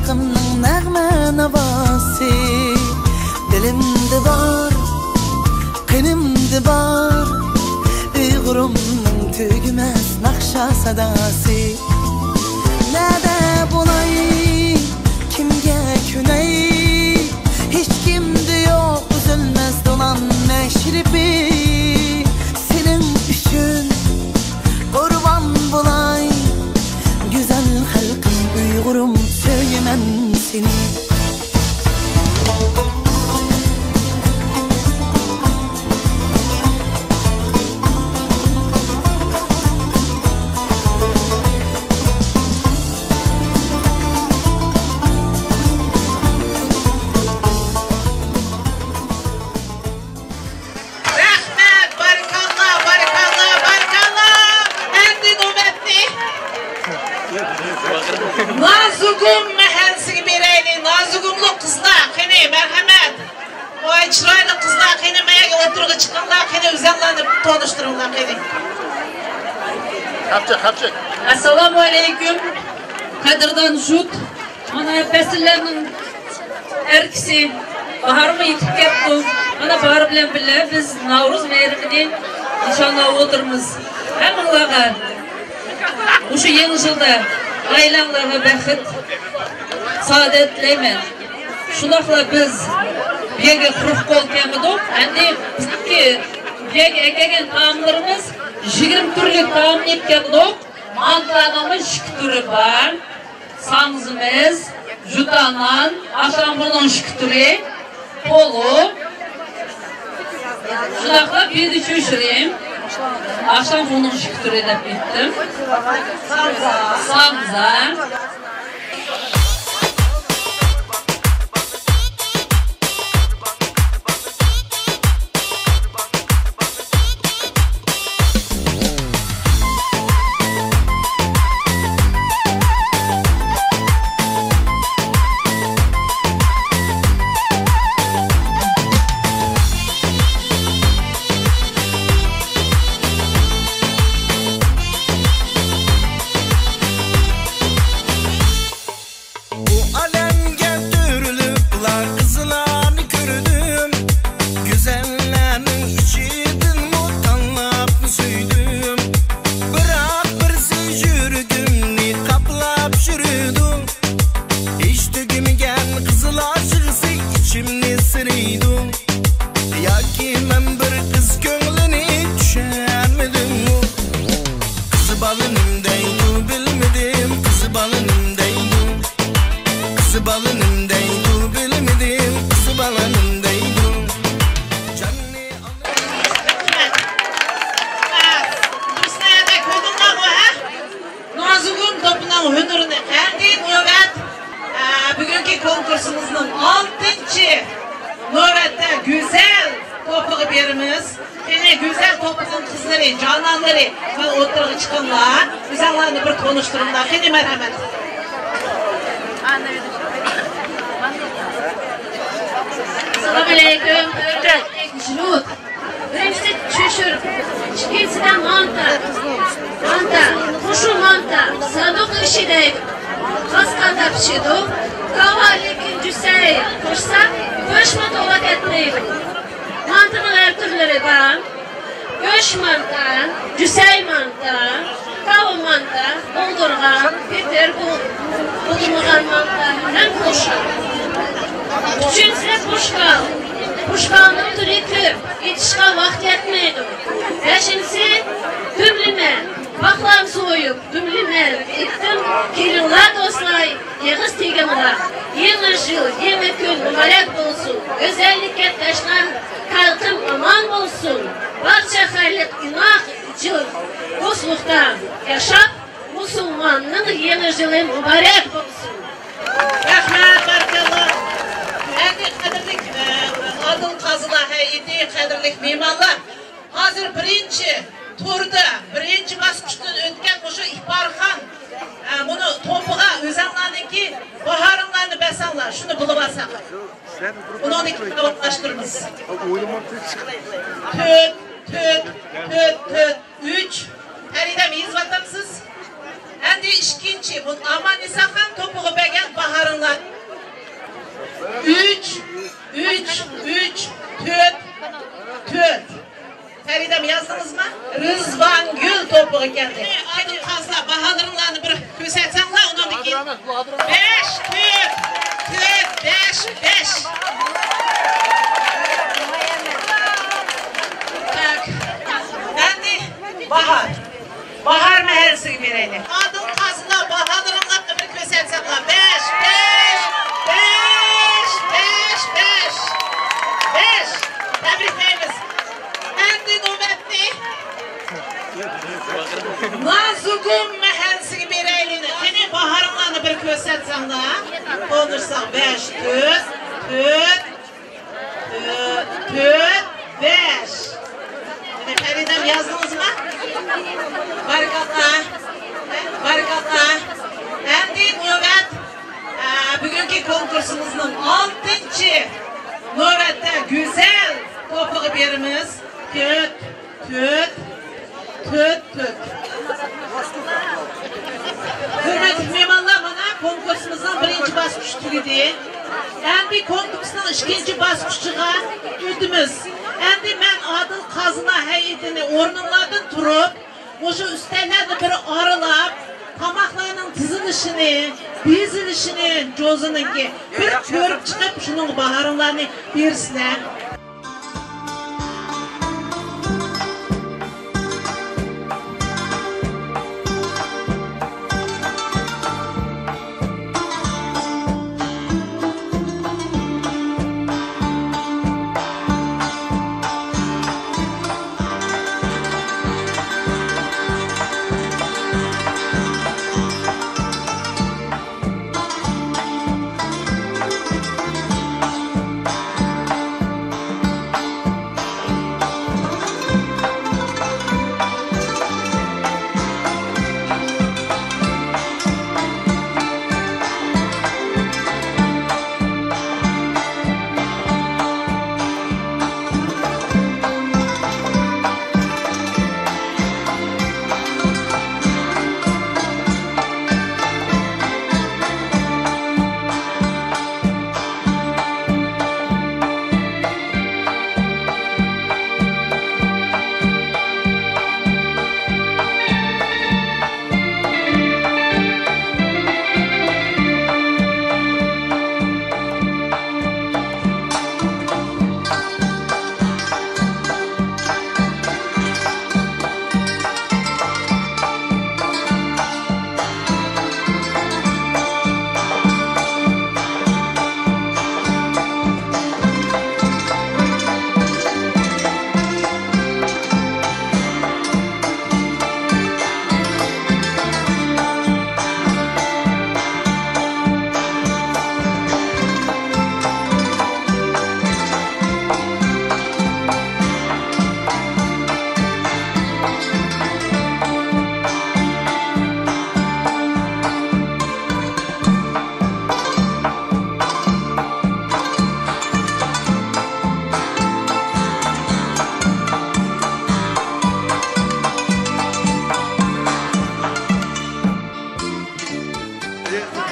خەلقىمنىڭ نەغمە ناۋاسى، دىلىمدا بار، قېنىمدا بار، ئۇيغۇرۇمنىڭ تۈگىمەس ناخشا ساداسى. نەدە بولاي، كىمگە كۆنەي، ھېچكىمدە يوق ئۈزۈلمەس دولان مەشرىپى. سېنىڭ ئۈچۈن قۇربان بولاي، گۈزەل خەلقىم ئۇيغۇرۇم، سۆيىمەن سېنى. رەھمەت، بارىكاللا، بارىكاللا، بارىكاللا. ئەمدى نۆۋەتنى نازۇگۇم مەھەللىسىگە بېرەيلى. نازۇگۇملۇق قىزلار، قېنى، مەرھەمەت. ۋاي، چىرايلىق قىزلار، قېنى، مەيەگە ئوتتۇرىغا چىقىڭلار، قېنى، ئۆزەڭلارنى تونۇشتۇرۇڭلار، قېنى. خەپچەك، خەپچەك. ئەسسالامۇ ئەلەيكۇم، قەدىردان جۇت. مانا پەسىللەرنىڭ ئەركىسى، باھارمۇ يېتىپ كەپتۇ. مانا باھار بىلەن بىللە بىز ناۋرۇز بايرىمىنى نىشانلاپ ئولتۇرىمىز. ھەممىڭلارغا مۇشۇ يېڭى يىلدا ئائىلەڭلارغا بەخت، سائادەت تىلەيمەن. شۇنداقلا بىز بۇ يەرگە قۇرۇق قول كەلمىدۇق. ئەمدى بىزنىڭكى بۇ يەرگە ئەكەلگەن تائاملىرىمىز يىگىرمە تۈرلۈك تائامنى ئېلىپ كەلدۇق. مانتىلارنىڭمۇ ئىككى تۈرى بار. ساڭزىمىز، جۇتا نان، ئاشلامپۇرنىڭ ئىككى تۈرى، پولۇ. شۇنداقلا بىدە چۈشۈرۈم. ئاشلامپۇرنىڭ ئىككى تۈرى دەپ ئېيتتىم. ساڭزا. بۇ ئالەمگە تۈرلۈكلا قىزلارنى كۆردۈم، گۈزەللەرنىڭ ئىچىدىنمۇ تاللاپلا سۆيدۈم. بىراق بىرسى يۈرىكىمنى قاپلاپ يۈرىدۇ، ھېچ تۈگىمىگەن قىزلار يىغىسى ئىچىمنى سىرىيدۇ. ياكى مەن بىر قىز كۆڭلىنى چۈشەنمىدىممۇ؟ قىز بالىنىم دەيدۇ، بىلمىدىم، قىز بالىنىم دەيدۇ. قىز بالىنىم دەيدۇ، بىلمىدىم، قىز بالىنىم دەيدۇ. جاننى نازۇگۇم توپىنىڭ ھۈنىرىنى قەدىم نۆۋەت، ئە، بۈگۈنكى كونكۇرسىمىزنىڭ ئالتىنچى نۆۋەتتە گۈزەل توپىغا بېرىمىز. قېنى، گۈزەل توپىنىڭ قىزلىرى، جانانلىرى، مانا ئوتتۇرىغا چىقىڭلار. ئۆزەڭلارنى بىر تونۇشتۇرۇڭلار. قېنى، مەرھەمەت. ئەسسالامۇ ئەلەيكۇم. بىرىنچىسى چۆچۈرە، ئىككىنچىسىدە مانتا. مانتا، تۇرشۇن مانتا، ساندۇقنىڭ ئىچىدە قاسقاندا پىشىدۇ. كاۋا، لېكىن جۈسەي قوشسا، گۆشمۇ تولا كەتمەيدۇ. مانتىنىڭ ھەر تۈرلىرى بار. گۆش مانتا، جۈسەي مانتا، كاۋا مانتا، بولدۇرغان، پېتىر، بۇ-، بۇلدۇرمىغان مانتا ھەم پوشكال. ئۈچىنچىسى پوشكال. پوشكالنىڭ تۈرى كۆپ، ئېتىشقا ۋاقىت يەتمەيدۇ. بەشىنچىسى دۈملىمە. پاقلام سويۇپ، دۈملىمە ئېتىپ، كېلىڭلار دوستلار، ئېغىز تېگىڭلار. يېڭى يىل، يېڭى كۈن مۇبارەك بولسۇن. گۈزەللىككە تەشنا خەلقىم ئامان بولسۇن. بارچە خەلق ئىناق يىل دوستلۇقتا ياشاپ، مۇسۇلماننىڭ يېڭى يىلى مۇبارەك بولسۇن. رەھمەت، بارىكاللا. ئەمدى قەدىرلىك، ئە، ئادىل قازىلار ھەيئىتى، قەدىرلىك مېھمانلار. ھازىر بىرىنچى تۇردا، بىرىنچى باسقۇچتىن ئۆتكەن مۇشۇ ئىپارخان، ئە، مۇنۇ توپىغا ئۆزەڭلارنىڭكى باھارىڭلارنى بەرسەڭلار، شۇنى بىلىۋالساق. ئۇنىڭدىن كېيىن داۋاملاشتۇرىمىز. تۆت، تۆت، تۆت، تۆت، ئۈچ. پەرىدەم، يېزىۋاتامسىز؟ ئەمدى ئىككىنچى، بۇ ئاماننىساخان توپىغا بەرگەن باھارىڭلار. ئۈچ، ئۈچ، ئۈچ، تۆت، تۆت. پەرىدەم، يازدىڭىزمۇ؟ رىزۋانگۈل توپىغا كەلدى. ئادىل قازىلار، باھالىرىڭلارنى بىر كۆرسەتسەڭلار، ئۇنىڭدىن كېيىن. بەش، تۆت، تۆت، بەش، بەش. تاك. ئەمدى باھار. باھار مەھەللىسىگە بېرەيلى. ئادىل قازىلار، باھالىرىڭلارنى بىر كۆرسەتسەڭلار. بەش، بەش، بەش، بەش، بەش. بەش. تەبرىكلەيمىز. ئەمدى نۆۋەتنى نازۇگۇم مەھەللىسىگە بېرەيلى. قېنى، باھارىڭلارنى بىر كۆرسەتسەڭلار. قوندۇرساق، بەش، تۆت، تۆت، تۆت، تۆت، بەش. مانا، پەرىدەم، يازدىڭىزمۇ؟ بارىكاللا. بارىكاللا. ئەمدى نۆۋەت، ئە، بۈگۈنكى كونكۇرسىمىزنىڭ ئالتىنچى نۆۋەتتە گۈزەل توپىغا بېرىمىز. تۆت، تۆت، تۆت، تۆت. ھۆرمەتلىك مېھمانلار، مانا كونكۇرسىمىزنىڭ بىرىنچى باسقۇچى تۈگىدى. ئەمدى كونكۇرسنىڭ ئىككىنچى باسقۇچىغا ئۆتىمىز. ئەمدى مەن ئادىل قازىلار ھەيئىتىنى ئورنۇڭلاردىن تۇرۇپ، مۇشۇ ئۈستەللەرنى بىر ئارىلاپ، تاماقلارنىڭ تىزىلىشىنى، بېزىلىشىنى جوزىنىڭكى بىر كۆرۈپ چىقىپ، شۇنىڭغا باھارىڭلارنى بېرىسىلەر.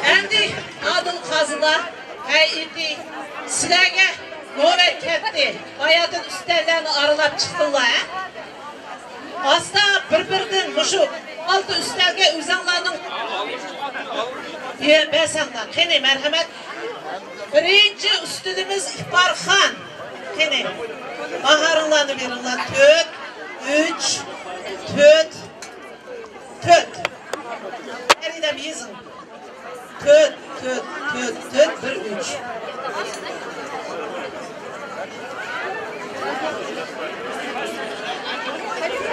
ئەمدى ئادىل قازىلار ھەيئىتى، سىلەرگە نۆۋەت كەتتى. باياتىن ئۈستەللەرنى ئارىلاپ چىقتىڭلار، ھە؟ ئاستا بىر-بىردىن مۇشۇ ئالتە ئۈستەلگە ئۆزۈڭلارنىڭ يە-، بەرسەڭلار. قېنى، مەرھەمەت. بىرىنچى ئۈستىلىمىز ئىپارخان. قېنى، باھارىڭلارنى بېرىڭلار. تۆت، ئۈچ، تۆت، تۆت. پەرىدەم، يېزىڭ. تۆت، تۆت، تۆت، تۆت، بىر، ئۈچ.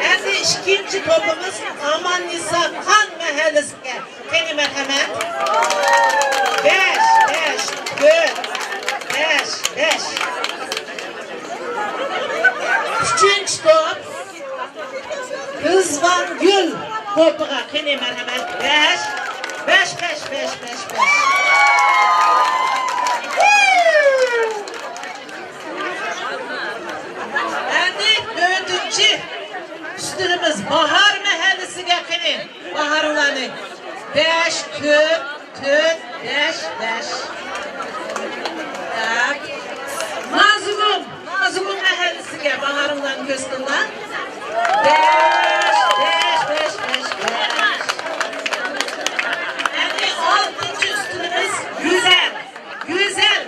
ئەمدى ئىككىنچى توپىمىز ئاماننىسا خان مەھەللىسىگە. قېنى، مەرھەمەت. بەش، بەش، تۆت، بەش، بەش. ئۈچىنچى توپ. رىزۋانگۈل توپىغا. قېنى، مەرھەمەت. بەش، بەش، بەش، بەش، بەش، بەش. ئەمدى تۆتىنچى ئۈستىلىمىز باھار مەھەللىسىگە. قېنى، باھارىڭلارنى. بەش، تۆت، تۆت، بەش، بەش. نازۇگۇم، نازۇگۇم مەھەللىسىگە باھارىڭلارنى كۆرسىتىڭلار. بەش، بەش، بەش، بەش، بەش. ئەمدى ئالتىنچى ئۈستۈنىمىز گۈزەل. گۈزەل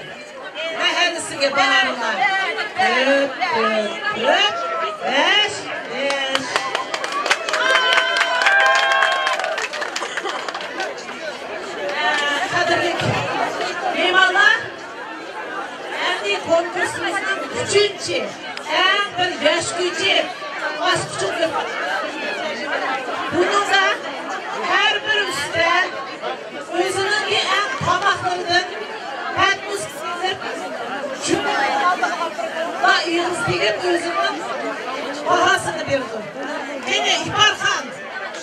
مەھەللىسىگە باھارىڭلار. تۆت، تۆت، تۆت، بەش، بەش. قەدىرلىك مېھمانلار، ئەمدى كونكۇرسىمىزنىڭ ئۈچىنچى، ئەڭ بىر ياش كۈيچى باسقۇچىغا ئۆتۈپ، بۇنىڭدا ھەر بىر ئۈستەل ئۆزىنىڭكى ئەڭ تاماقلىرىدىن پەتنۇس كېلىپ، شۇنىڭغا ئېغىز تېگىپ ئۆزىنىڭ باھاسىنى بېرىدۇ. قېنى، ئىپارخان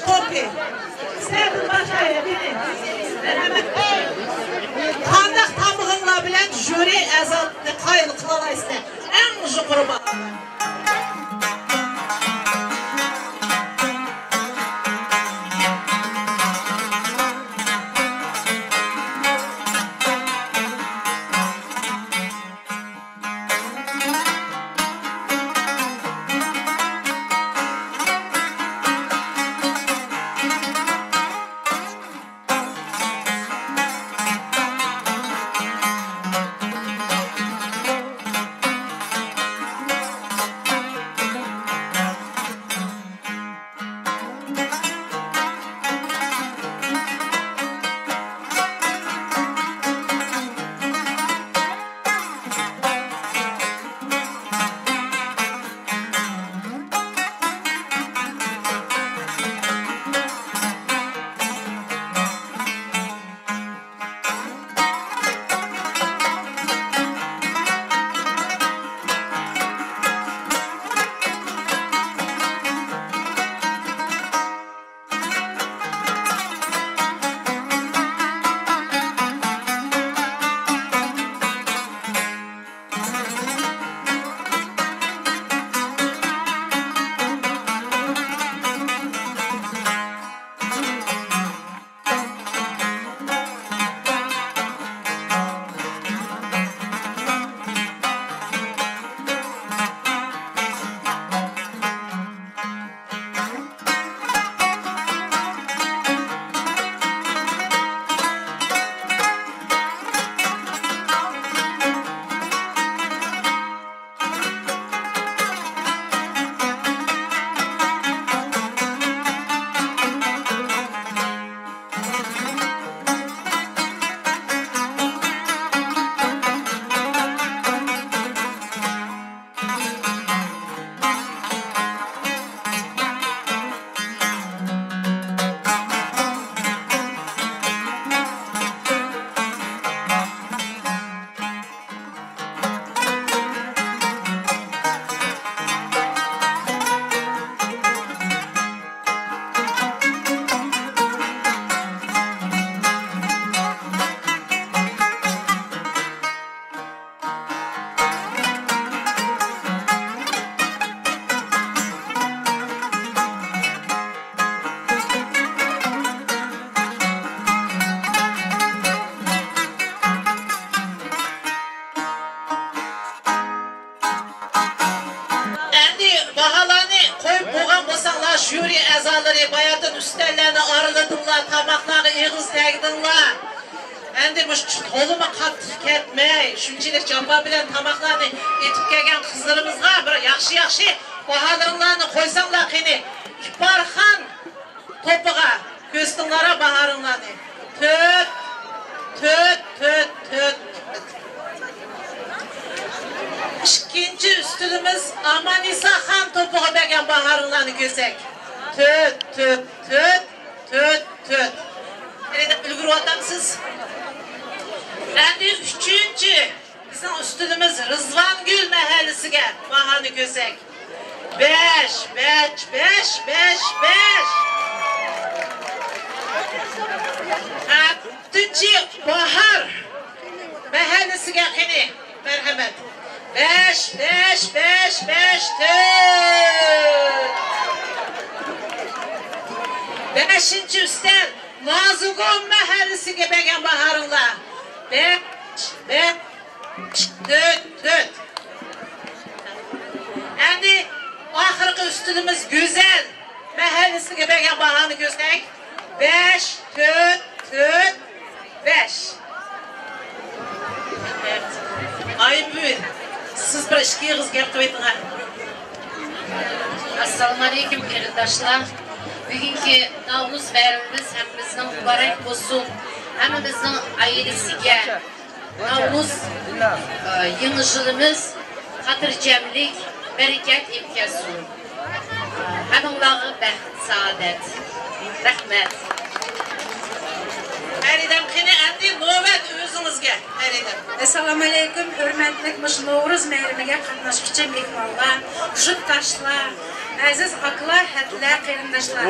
توپى. سىلەردىن باشلايلى، قېنى. قانداق تامىقىڭلار بىلەن ژۇرى ئەزالىرىنى قايىل قىلالايسىلەر؟ ئەڭ يۇقىرى باھا. ئەمدى باھالارنى قويۇپ بولغان بولساڭلار، ژۇرى ئەزالىرى، باياتىن ئۈستەللەرنى ئارىلىدىڭلار، تاماقلارغا ئېغىز تەگدىڭلار. ئەمدى مۇشۇ تولىمۇ قاتتىق كەتمەي، شۇنچىلىك جاپا بىلەن تاماقلارنى ئېتىپ كەلگەن قىزلىرىمىزغا بىر ياخشى-ياخشى باھالىرىڭلارنى قويساڭلار قېنى. ئىپارخان توپىغا كۆرسىتىڭلار باھارىڭلارنى. تۆت، تۆت، تۆت، تۆت. ئىككىنچى ئۈستىلىمىز ئامانئىسا خان توپىغا بەرگەن باھارىڭلارنى كۆرسەك. تۆت، تۆت، تۆت، تۆت، تۆت. قېنى دەپ ئۈلگۈرۈۋاتامسىز؟ ئەمدى ئۈچىنچى بىزنىڭ ئۈستىلىمىز رىزۋانگۈل مەھەللىسىگە باھانى كۆرسەك. بەش، بەش، بەش، بەش، بەش. تۆتىنچى باھار مەھەللىسىگە قېنى، مەرھەمەت. بەش، بەش، بەش، بەش، تۆت. بەشىنچى ئۈستەل. نازۇگۇم مەھەللىسىگە بەرگەن باھارىڭلار. بەش، بەش، تۆت، تۆت. ئەمدى ئاخىرقى ئۈستۈنىمىز گۈزەل مەھەللىسىگە بەرگەن باھانى كۆرسەك. بەش، تۆت، تۆت، بەش. ئايبۈگۈل، سىز بىر ئىككى ئېغىز گەپ قىلىۋېتىڭە. ئەسسالامۇئەلەيكۇم، قېرىنداشلار. بۈگۈنكى ناۋرۇز بايرىمىمىز ھەممىمىزنىڭ مۇبارەك بولسۇن. ھەممىمىزنىڭ ئائىلىسىگە ناۋرۇز، ئە، يېڭى يىلىمىز خاتىرجەملىك، بەرىكەت ئېلىپ كەلسۇن. ھەممىڭلارغا بەخت، سائادەت. رەھمەت. پەرىدەم، قېنى، ئەمدى نۆۋەت ئۆزىڭىزگە، پەرىدەم. ئەسسالامۇئەلەيكۇم، ھۆرمەتلىك مۇشۇ نورۇز مەيرىمىگە قاتناشقۇچى مېھمانلار، يۇرتداشلار، ئەزىز ئاكىلار، ھەدىلەر، قېرىنداشلار.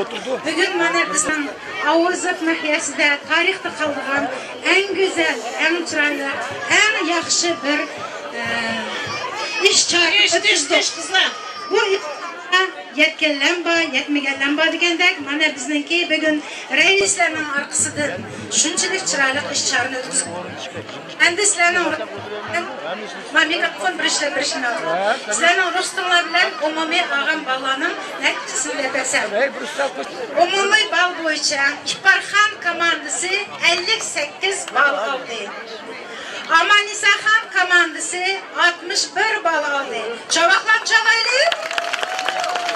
بۈگۈن مانا بىزنىڭ ئاۋۇزۇف ناھىيەسىدە تارىختا قالىدىغان ئەڭ گۈزەل، ئەڭ چىرايلىق، ئەڭ ياخشى بىر، ئە، ئىش چاقىرىپ ئۆتكۈزدۇق. بۇ يەتكەنلەم بار، يەتمىگەنلەم بار دېگەندەك، مانا بىزنىڭكى بۈگۈن رەئىسلەرنىڭ ئارقىسىدىن شۇنچىلىك چىرايلىق ئىش چارىنى ئۆتكۈزۈپ، ئەمدى سىلەرنىڭ، ما مىكروفون بىر ئىشلەپ بېرىشنى ئالدىم. سىلەرنىڭ رۇخسىتىڭلار بىلەن ئومۇمىي ئالغان باللارنىڭ نەتىجىسىنى دەپ بەرسەم. ئومۇمىي بال بويىچە ئىپارخان كوماندىسى ئەللىك سەككىز بال ئالدى. ئاماننىساخان كوماندىسى ئاتمىش بىر بال ئالدى. چاۋاكلارنى چالايلى.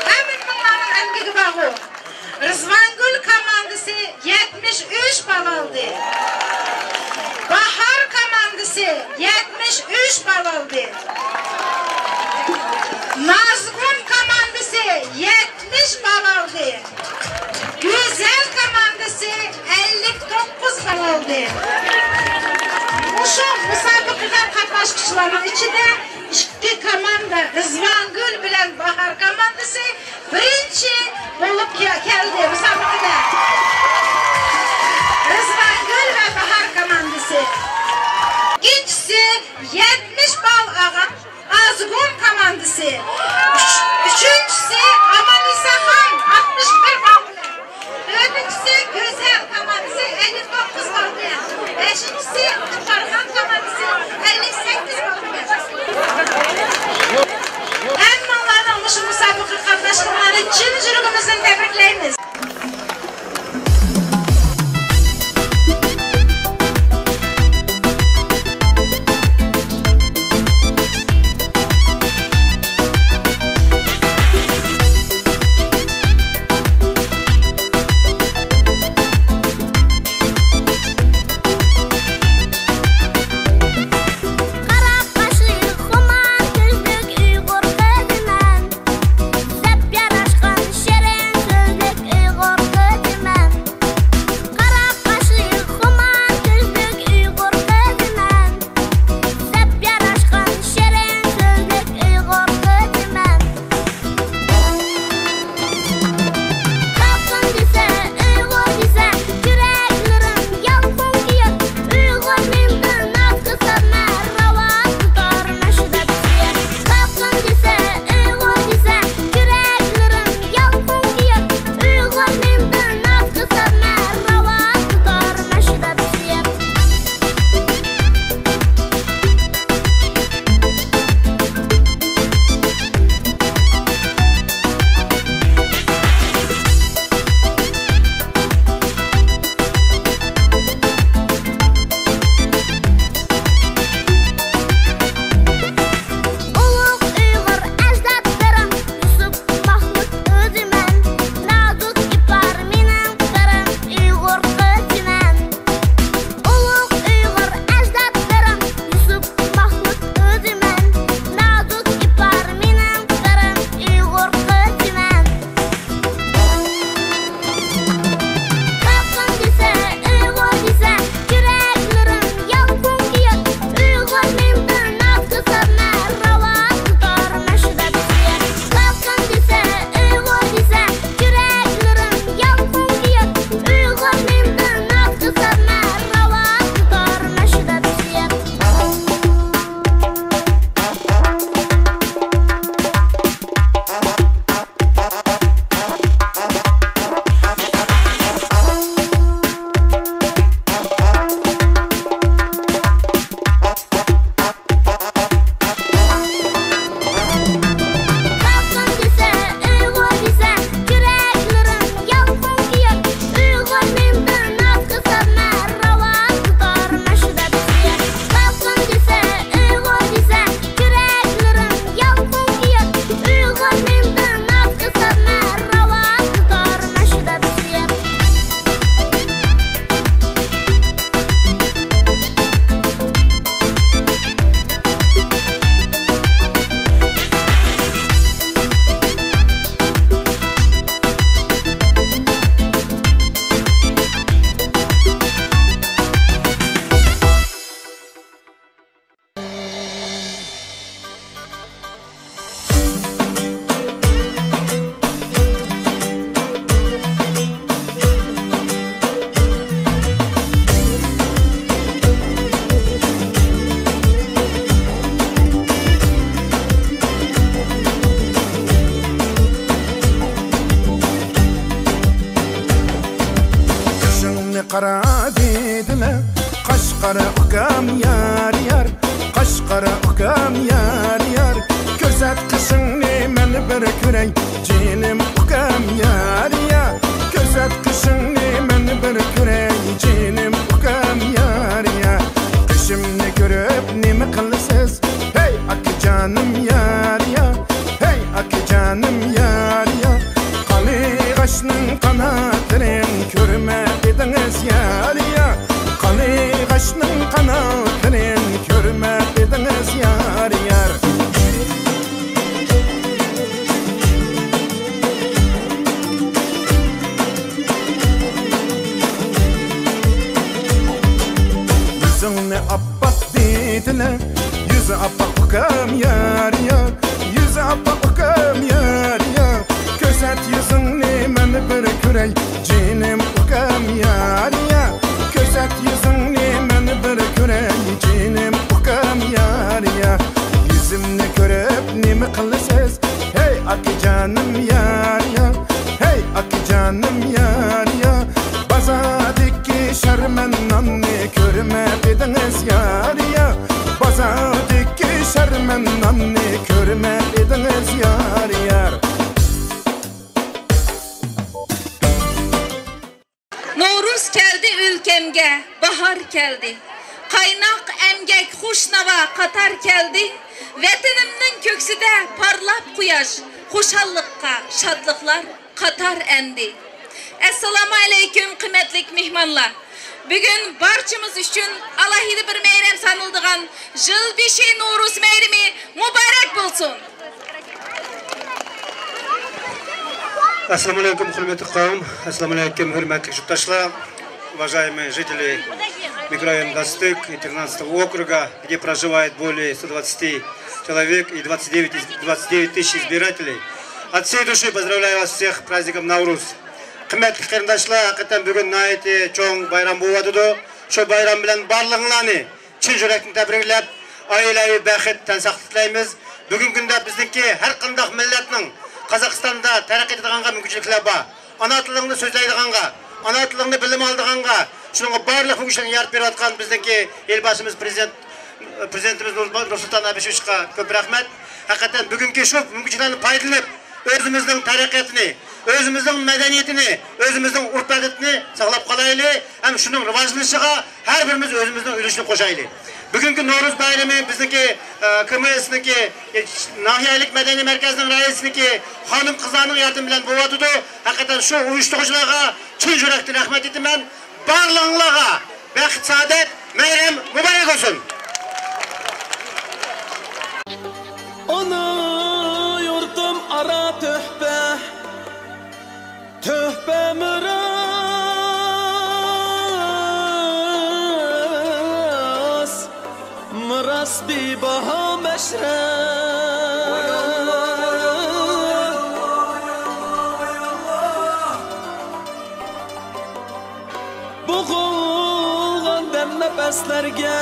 ھەممىڭلارنىڭ ئەمگىكى بارغۇ. رىزۋانگۈل كوماندىسى يەتمىش ئۈچ بال ئالدى. باھار كوماندىسى يەتمىش ئۈچ بال ئالدى. نازگۈل كوماندىسى يەتمىش بال ئالدى. گۈزەل كوماندىسى ئەللىك توققۇز بال ئالدى. مۇشۇ مۇسابىقىگە قاتناشقۇچىلارنىڭ ئىچىدە ئىككى كوماندا، رىزۋانگۈل بىلەن باھار كوماندىسى، بىرىنچى بولۇپ كە-، كەلدى مۇسابىقىدە. رىزۋانگۈل ۋە باھار كوماندىسى. ئىككىنچىسى يەتمىش بال ئالغان ئازغۇن كوماندىسى. ئۈچ-، ئۈچىنچىسى ئاماننىساخان ئاتمىش بىر بال بىلەن. تۆتىنچىسى گۈزەل كوماندىسى ئەللىك توققۇز بال بىلەن. بەشىنچىسى ئىپارخان كوماندىسى ئەللىك سەككىز بال بىلەن. ھەممىڭلارنىڭ مۇشۇ مۇسابىقىگە قاتناشقىنىڭلارنى چىن يۈرىكىمىزدىن تەبرىكلەيمىز. قارا قاشلىق، خۇمار كۆزلۈك ئۇيغۇر قىزى مەن. سەپ ياراشقان، شېرىن سۆزلۈك قارا دېدىلە، قاش قارا ئۇكام يار يار، قاش قارا ئۇكام يار يار. كۆرسەت قېشىڭنى مەن بىر كۆرەي، جېنىم ئۇكام يار يار. كۆرسەت قېشىڭنى مەن بىر كۆرەي، جېنىم ئۇكام يار يار. قېشىمنى كۆرۈپ نېمە قىلىسىز؟ ھەي ئاكىجانىم يار يار، ھەي ئاكىجانىم يار يار. قارلىغاچنىڭ قاناتلىرىنى كۆرمەپ ئىدىڭىز يار يار. قارلىغاچنىڭ قاناتلىرىنى كۆرمەپ ئىدىڭىز يار يار. يۈزۈڭنى ئاپئاق دېدىلە، يۈزى ئاپئاق ئۇكام يار يار، يۈزى ئاپئاق ئۇكام يار يار. كۆرسەت يۈزۈڭنى مەن بىر كۆرەي، جېنىم ئۇكام يار يار. كۆرسەت يۈزۈڭنى مەن بىر كۆرەي، جېنىم ئۇكام يار يار. يۈزۈمنى كۆرۈپ نېمە قىلىسىز؟ ھەي ئاكىجانىم يار يار، ھەي ئاكىجانىم يار يار. بازاردىكى شەرمەن ناننى كۆرمەپ ئىدىڭىز يار يار. بازاردىكى شەرمەن ناننى كۆرمەپ ئىدىڭىز يار يار. نورۇز كەلدى ئۆلكەمگە، باھار كەلدى. قايناق ئەمگەك خۇش ناۋا قاتار كەلدى. ۋەتىنىمنىڭ كۆكسىدە پارلاپ قۇياش، خۇشاللىققا شادلىقلار قاتار ئەندى. ئەسسالامۇ ئەلەيكۇم، قىممەتلىك مېھمانلار! بۈگۈن بارچىمىز ئۈچۈن ئالاھىدە بىر مەيرەم سانىلىدىغان يىلبېشى نورۇز مەيرىمى مۇبارەك بولسۇن! ئەسسالامۇئەلەيكۇم، ھۆرمەتلىك قەۋم. ئەسسالامۇئەلەيكۇم، ھۆرمەتلىك يۇرتداشلار. Уважаемые жители микрорайона двадцать три и тринадцатого округа, где проживает более ста двадцати человек и двадцать девять из, двадцать девять тысяч избирателей. От всей души поздравляю вас всех с праздником Навруз. قىممەتلىك قېرىنداشلار، ھەقىقەتەن بۈگۈن ناھايىتى چوڭ بايرام بولۇۋاتىدۇ. شۇ بايرام بىلەن بارلىقىڭلارنى چىن يۈرەكتىن تەبرىكلەپ، ئائىلىۋى بەخت، تەن ساقلىق تىلەيمىز. بۈگۈنكى كۈندە بىزنىڭكى ھەر قانداق مىللەتنىڭ قازاقىستاندا تەرەققىي ئېتىدىغانغا مۇمكىنچىلىكلەر بار. ئانا تىلىڭنى سۆزلەيدىغانغا، ئانا تىلىڭنى بىلىم ئالىدىغانغا، شۇنىڭغا بارلىق مۇمكىنچىلىكنى يارىتىپ بېرىۋاتقان بىزنىڭكى ئېلباشىمىز پىرېزىدېنت، پىرېزىدېنتىمىز نۇر-، نۇرسۇلتان ئەبىشېۋىچقا كۆپ رەھمەت. ھەقىقەتەن بۈگۈنكى شۇ مۇمكىنچىلىكلەردىن پايدىلىنىپ، ئۆزىمىزنىڭ تەرەققىياتىنى، ئۆزىمىزنىڭ مەدەنىيىتىنى، ئۆزىمىزنىڭ ئۆرپ-ئادىتىنى ساقلاپ قالايلى ھەم شۇنىڭ راۋاجلىنىشىغا ھەر بىرىمىز ئۆزىمىزنىڭ ئۈلۈشىنى قوشايلى. بۈگۈنكى نورۇز بايرىمى بىزنىڭكى، ئە، كىمئېسنىڭكى، ئە، ناھىيەلىك مەدەنىي مەركەزنىڭ رەئىسىنىڭكى خانىم-قىزلارنىڭ ياردىمى بىلەن بولۇۋاتىدۇ. ھەقىقەتەن شۇ ئۇيۇشتۇرغۇچىلارغا چىن يۈرەكتىن رەھمەت ئېيتىمەن. بارلىقىڭلارغا بەخت، سائادەت، مەيرەم مۇبارەك بولسۇن! ئانا يۇرتۇم ئارا تۆھپە، تۆھپە مىراس، مىراس بىباھا مەشرەپ. بوغۇلغان دەم نەپەسلەرگە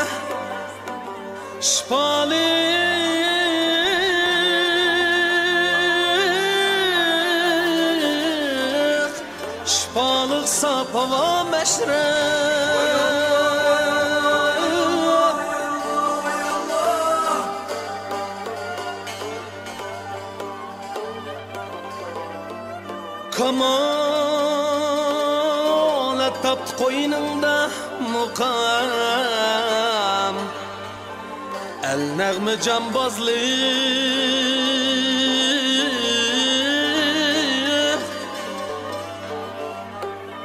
شىپالىق، شىپالىق ساپ ھاۋا مەشرەپ. كامالەت تاپتى قوينۇڭدا مۇقام، ئەل نەغمە جامبازلىق.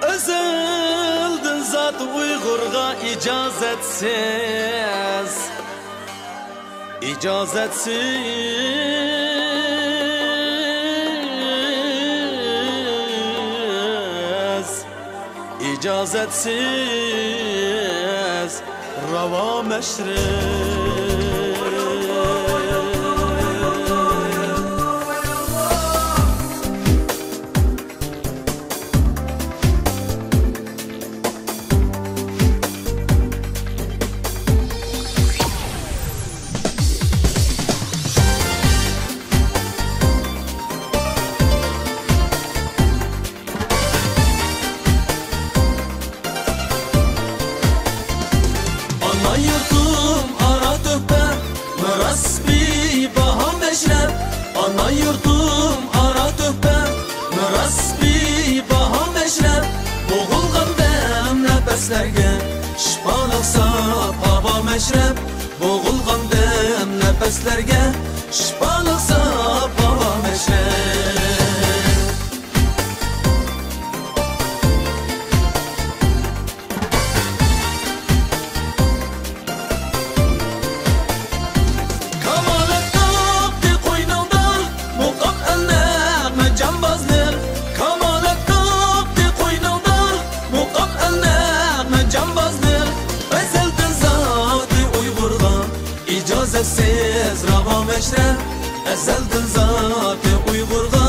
ئەزەلدىن زات ئۇيغۇرغا ئىجازەتسىز، ئىجازەتسىز، ئىجازەتسىز راۋا مەشرەپ. سىلەرگە شىپالىق ساپ ھاۋا مەشرەپ، بوغۇلغاندىم نەپەسلەرگە شىپالىق ساپ ھاۋا مەشرەپ. كامالەت تاپتى قوينۇڭدا، مۇقام ئەلنەغمە جامبازلىق. كامالەت تاپتى قوينۇڭدا، مۇقام ئەلنەغمە جامبازلىق. ئەزەلدىن زادى ئۇيغۇرغا ئىجازەتسىز راۋا مەشرەپ. ئەزەلدىن زادى ئۇيغۇرغا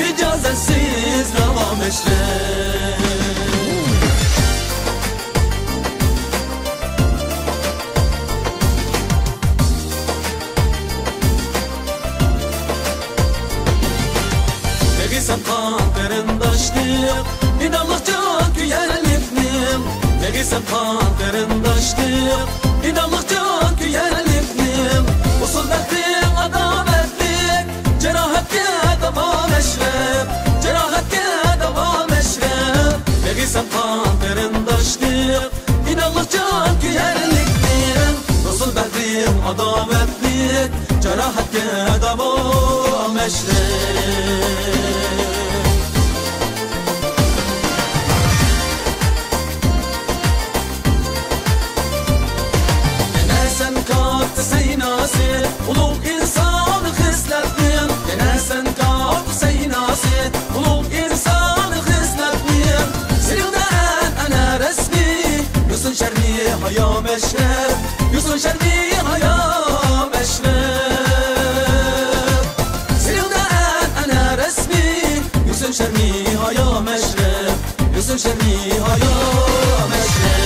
ئىجازەتسىز راۋا مەشرەپ. مېغىسەن قان قېرىنداشلىق، ئىناقلىق جان كۆيەرلىكنىڭ. مېغىسەن قان قېرىنداشلىق، ئىناقلىق جان كۆيەرلىكنىڭ. ئۇسۇل بەختىڭ ئاداۋەتلىك، جاراھەتكە داۋا مەشرەپ، جاراھەتكە داۋا مەشرەپ. مېغىسەن قان قېرىنداشلىق، ئىناقلىق جان كۆيەرلىكنىڭ. ئۇسۇل بەختىڭ ئاداۋەتلىك، جاراھەتكە داۋا مەشرەپ. يەنە سەن كاتتا سەيناسى، ئۇلۇغ ئىنسان خىسلەتنىڭ. يەنە سەن كاتتا سەيناسى، ئۇلۇغ ئىنسان خىسلەتنىڭ. سېنىڭدە ئەنئەنە رەسمىي، يوسۇن شەرمى ھايا مەشرەپ، يوسۇن شەرمى ھايا مەشرەپ. سېنىڭدە ئەنئەنە رەسمىي، يوسۇن شەرمى ھايا مەشرەپ، يوسۇن شەرمى ھايا مەشرەپ.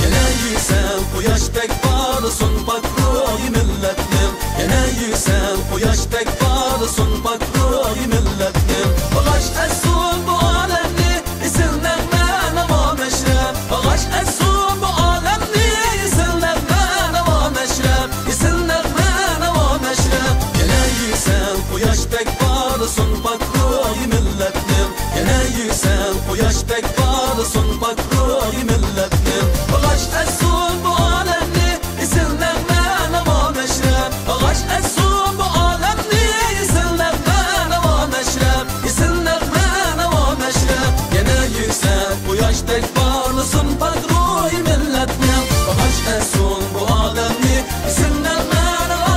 يەنە يۈكسەل قۇياشتەك پارلىسۇن پاك روھى مىللەتنىڭ. يەنە يۈكسەل قۇياشتەك پارلىسۇن پاك روھى مىللەتنىڭ. باغاش ئەتسۇن بۇ ئالەمنى ئېسىل نەغمە ناۋا مەشرەپ. باغاش ئەتسۇن بۇ ئالەمنى ئېسىل نەغمە ناۋا مەشرەپ. ئېسىل نەغمە ناۋا مەشرەپ. يەنە يۈكسەل قۇياشتەك پارلىسۇن پاك روھى مىللەتنىڭ. يەنە يۈكسەل قۇياشتەك پارلىسۇن پاك روھى مىللەتنىڭ. باغاش ئەتسۇن بۇ ئالەمنى ئېسىل نەغمە ناۋا مەشرەپ. باغاش ئەتسۇن بۇ ئالەمنى ئېسىل نەغمە ناۋا مەشرەپ. ئېسىل نەغمە ناۋا مەشرەپ. يەنە يۈكسەل قۇياشتەك پارلىسۇن پاك روھى مىللەتنىڭ. باغاش ئەتسۇن بۇ ئالەمنى ئېسىل نەغمە ناۋا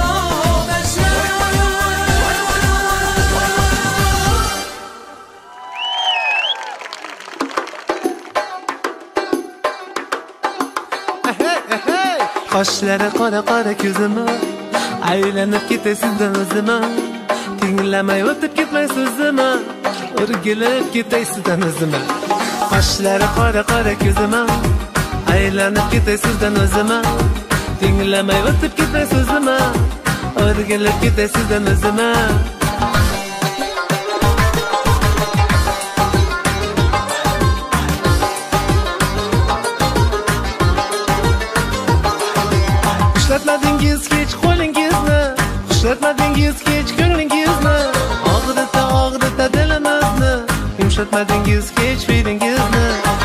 مەشرەپ. قاشلىرى قارا قارا كۆزۈمە، ئايلىنىپ كېتەي سىزدىن ئۆزۈمە. تىڭلىمەي ئۆتۈپ كەتمەي سۆزۈمە، ئۆرگىلىپ كېتەي سىزدىن ئۆزۈمە. قاشلىرى قارا قارا كۆزۈمە، ئايلىنىپ كېتەي سىزدىن ئۆزۈمە. تىڭلىمەي ئۆتۈپ كېتەي سۆزۈمە، ئۆرگىلىپ كېتەي سىزدىن ئۆزۈمە. ئىشلەتمىدىڭىز ھېچ قولىڭىزنى، ئىشلەتمىدىڭىز ھېچ كۆڭلىڭىزنى. ئاغرىتا، ئاغرىتا دىلىمىزنى، يۇمشاتمىدىڭىز ھېچ پېلىڭىزنى.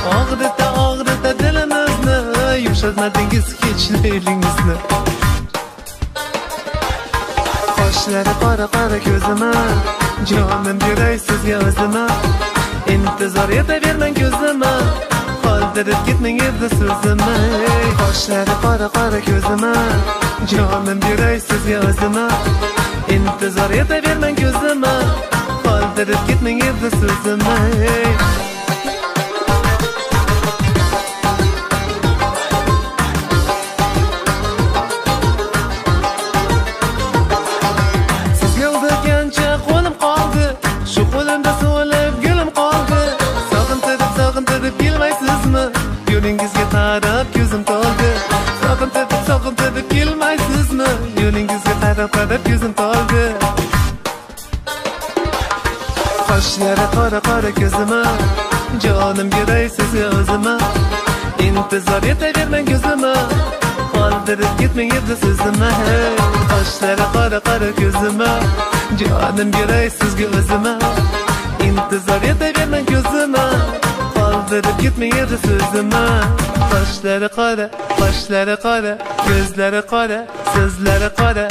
ئاغرىتا، ئاغرىتا دىلىمىزنى، يۇمشاتمىدىڭىز ھېچ پېلىڭىزنى. قاشلىرى قارا قارا كۆزۈمە، جانىم بېرەي سىزگە ئۆزۈمە. ئىنتىزار ئېتىۋەرمەڭ كۆزۈمە، قالدۇرۇپ كەتمەڭ ئەمدى سۆزۈمنى. قاشلىرى قارا قارا كۆزۈمە، جانىم بېرەي سىزگە ئۆزۈمە. ئىنتىزار ئېتىۋەرمەڭ كۆزۈمە، قالدۇرۇپ كەتمەڭ ئەمدى سۆزۈمنى. سىزگە ئالدىغانچە قولۇم قالدى، شۇ قولۇمدا سولۇپ گۈلۈم قالدى. سېغىنتىپ، سېغىنتىپ كەلمەيسىزمۇ؟ يولىڭىزغا قاراپ كۆزۈم تولدى. سېغىنتىپ، سېغىنتىپ كەلمەيسىزمۇ؟ يولىڭىزغا قاراپ، قاراپ كۆزۈم تولدى. قاشلىرى قارا قارا كۆزۈمە، جانىم بېرەي سىزگە ئۆزۈمە. ئىنتىزار ئېتىۋەرمەڭ كۆزۈمە، قالدۇرۇپ كەتمەڭ ئەمدى سۆزۈمنى. ھەي، قاشلىرى قارا قارا كۆزۈمە، جانىم بېرەي سىزگە ئۆزۈمە. ئىنتىزار يېتىۋەرمەڭ كۆزۈمە، قالدۇرۇپ كەتمەڭ يەردە سۆزۈمە. قاشلىرى قارا، قاشلىرى قارا، كۆزلىرى قارا، سۆزلىرى قارا.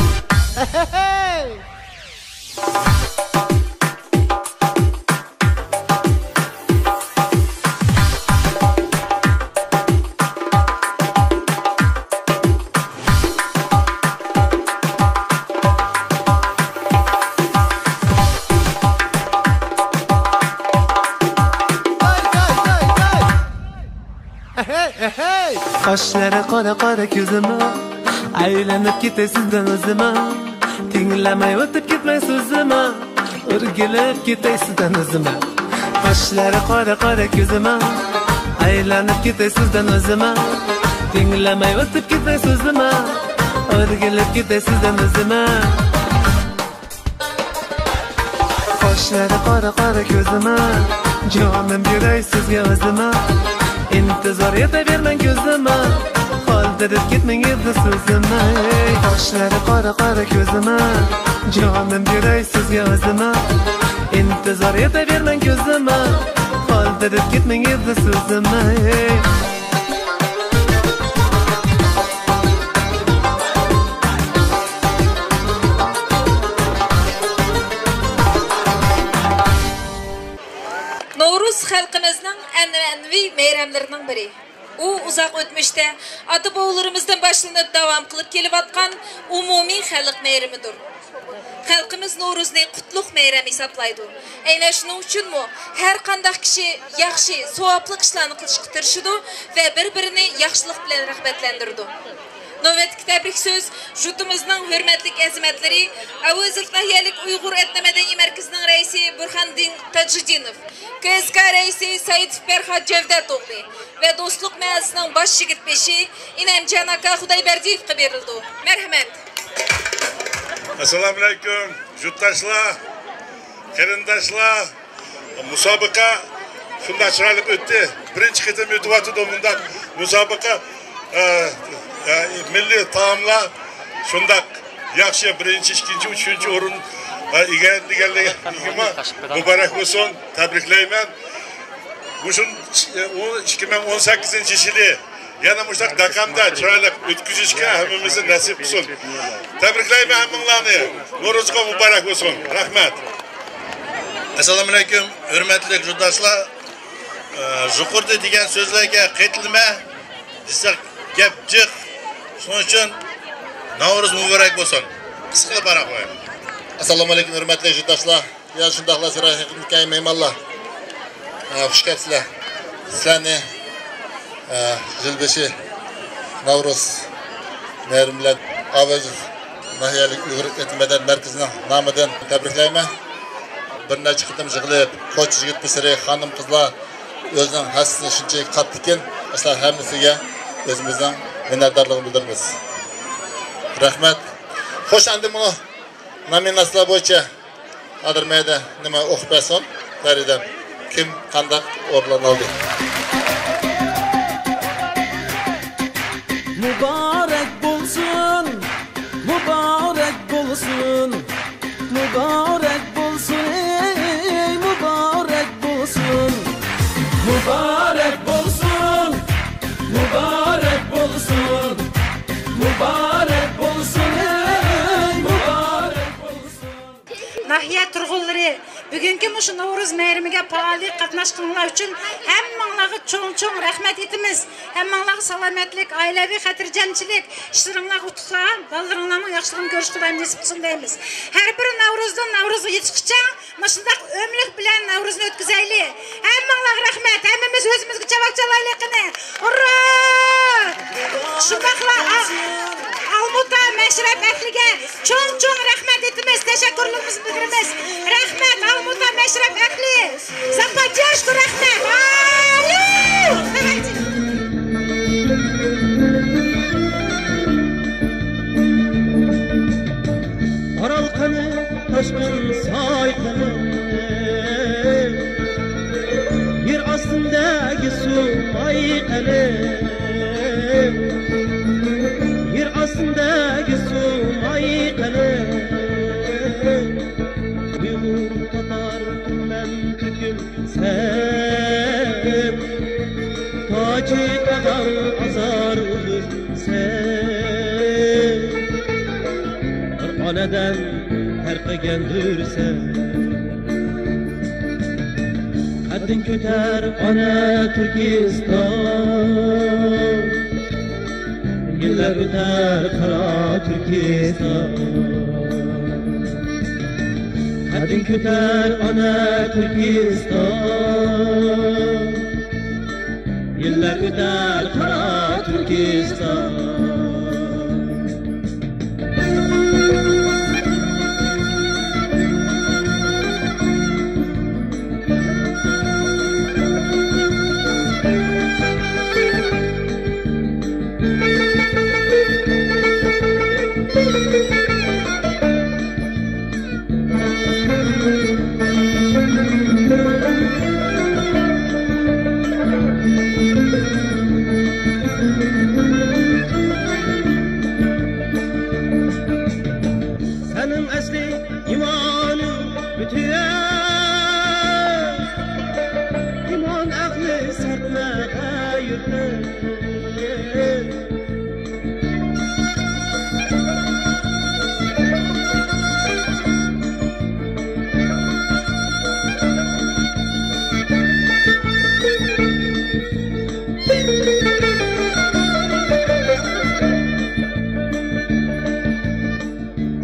قاشلىرى قارا قارا كۆزۈمە، ئايلىنىپ كېتەي سىزدىن ئۆزۈمە، تىڭلىماي ئۆتۈپ كەتمەي سۆزۈمە، ئۆرگىلىپ كېتەي سىزدىن ئۆزۈمە. قاشلىرى قارا قارا كۆزۈمە، ئايلىنىپ كېتەي سىزدىن ئۆزۈمە، تىڭلىماي ئۆتۈپ كەتمەي سۆزۈمە، ئۆرگىلىپ كېتەي سىزدىن ئۆزۈمە. قاشلىرى قارا قارا كۆزۈمە، جانىم بېرەي سىزگە ئۆزۈمە، ئىنتىزار يېتىۋەرمەڭ كۆزۈمە، قالدۇرۇپ كەتمەڭ يەردە سۆزۈمە. قاشلىرى قارا قارا كۆزۈمە، جانىم بېرەي سىزگە ئۆزۈمە، ئىنتىزار يېتىۋەرمەڭ كۆزۈمە، قالدۇرۇپ كەتمەڭ يەردە سۆزۈمە. نورۇز خەلقىمىزنىڭ ئەنئەنىۋى مەيرەملىرىنىڭ بىرى. ئۇ ئۇزاق ئۆتمۈشتە ئاتا-بوۋىلىرىمىزدىن باشلىنىپ داۋام قىلىپ كېلىۋاتقان ئومۇمىي خەلق مەيرىمىدۇر. خەلقىمىز نورۇزنى قۇتلۇق مەيرەم ھېسابلايدۇ. ئەينە شۇنىڭ ئۈچۈنمۇ ھەر قانداق كىشى ياخشى، ساۋابلىق ئىشلارنى قىلىشقا تىرىشىدۇ ۋە بىر-بىرىنى ياخشىلىق بىلەن رىغبەتلەندۈرىدۇ. نۆۋەتتىكى تەبرىك سۆز يۇرتىمىزنىڭ ھۆرمەتلىك ئەزىمەتلىرى، ئەۋەزوف ناھىيەلىك ئۇيغۇر ئەتنە مەدەنىي مەركىزىنىڭ رەئىسى بۇرھاندىن تاجىدىنوف، كسك رەئىسى سەئىدوف پەرھات جەۋدەت ئوغلى ۋە دوستلۇق مەھەللىسىنىڭ باش يىگىت بېشى ئىنەمجان ئاكا خۇدايبەردىيېۋقا بېرىلىدۇ. مەرھەمەت. ئەسسالامۇئەلەيكۇم، يۇرتداشلار، قېرىنداشلار. مۇسابىقە شۇنداق چىرايلىق ئۆتتى. بىرىنچى قېتىم ئۆتۈۋاتىدۇ مۇنداق مۇسابىقە. ئە، ئە، مىللىي تائاملار شۇنداق ياخشى، بىرىنچى، ئىككىنچى، ئۈچىنچى ئورۇن، ئە، ئىگىلىگەنلىكىگە مۇبارەك بولسۇن، تەبرىكلەيمەن. مۇشۇ ئىككى مىڭ ئون سەككىزىنچى يىلى يەنە مۇشۇنداق داكامدا چىرايلىق ئۆتكۈزۈشكە ھەممىمىزنى نەسىپ قىلسۇن. تەبرىكلەيمەن ھەممىڭلارنى. نورۇزغا مۇبارەك بولسۇن. رەھمەت. ئەسسالامۇئەلەيكۇم، ھۆرمەتلىك يۇرتداشلار. ئە، يۇقىرىدا دېگەن سۆزلەرگە قېتىلمە دېسەك گەپ جىق. شۇنىڭ ئۈچۈن ناۋرۇز مۇبارەك بولسۇن. قىسقىلا پاراڭ قويايلى. ئەسسالامۇئەلەيكۇم، ھۆرمەتلىك يۇرتداشلار. يا شۇنداقلا سىلەر ھەقىقىي مېھمانلار. ئە، خۇش كەپسىلەر. سىلەرنى، ئە، يىلبېشى ناۋرۇز مەيرىمى بىلەن ئەۋەزوف ناھىيەلىك ئۇيغۇر ئېتنىك مەدەنىيەت مەركىزىنىڭ نامىدىن تەبرىكلەيمەن. بىر نەچچە قېتىم يىغىلىپ، كوچا يىگىت پىسىرى، خانىم-قىزلار ئۆزىنىڭ ھەسسىسىنى شۇنچىلىك قاتتىكەن، ئەسلا ھەممىسىگە ئۆزىمىزنىڭ مىننەتدارلىقىنى بىلدۈرىمىز. رەھمەت. خوش، ئەمدى مۇنۇ نومىناتسىيەلەر بويىچە ھازىر مەيدە نېمە ئوقۇپ بەرسۇن، پەرىدەم. كىم قانداق ئورۇنلارنى ئالدى؟ مۇبارەك بولسۇن، مۇبارەك بولسۇن، مۇبارەك بولسۇن، ئەي مۇبارەك بولسۇن. مۇبارەك بولسۇن، مۇبارەك بولسۇن، مۇبارەك بولسۇن، ئەي مۇبارەك بولسۇن. ناھىيە تۇرغۇنلىرى، بۈگۈنكى مۇشۇ نورۇز مەيرىمىگە پائالىيەت قاتناشقىنىڭلار ئۈچۈن ھەممىڭلارغا چوڭ-چوڭ رەھمەت ئېيتىمىز. ھەممىڭلارغا سالامەتلىك، ئائىلەۋى خاتىرجەمچىلىك، ئىشلىرىڭلارغا ئۇتۇقلار، بالىلىرىڭلارنىڭ ياخشىلىقىنى كۆرۈشكە خۇدايىم نېسىپ قىلسۇن دەيمىز. ھەر بىر ناۋرۇزدىن ناۋرۇزغا يېتىشقىچە مۇشۇنداق ئۆملۈك بىلەن ناۋرۇزنى ئۆتكۈزەيلى. ھەممىڭلارغا رەھمەت. ھەممىمىز ئۆزىمىزگە چاۋاك چالايلى قېنى. ھۇررا! شۇنداقلا ئا-، ئالمۇتا مەشرەپ ئەھلىگە چوڭ-چوڭ رەھمەت ئېيتىمىز، تەشەككۈرلىرىمىزنى بىلدۈرىمىز. رەھمەت، ئالمۇتا مەشرەپ ئەھلى. زاپاچياشكۇ، رەھمەت. ئالىي! ئارال قېنى، تاشقىن ساي قېنى، يەر ئاستىندىكى سۇ ماي قېنى، يەر ئاستىندىكى سۇ ماي قېنى، ئۇيغۇر، تاتار، تۈركمەن، ئادەم تەرقىگەندۈرسەن. قەددىڭ كۆتەر ئانا تۈركىستان، يىللار ئۆتەر قارا تۈركىستان. قەددىڭ كۆتەر ئانا تۈركىستان، يىللار ئۆتەر قارا تۈركىستان. سېنىڭ ئەسلى ئىمانىڭ پۈتۈن، ئىمان ئەقلى سەرتمە يۈرىكىڭ.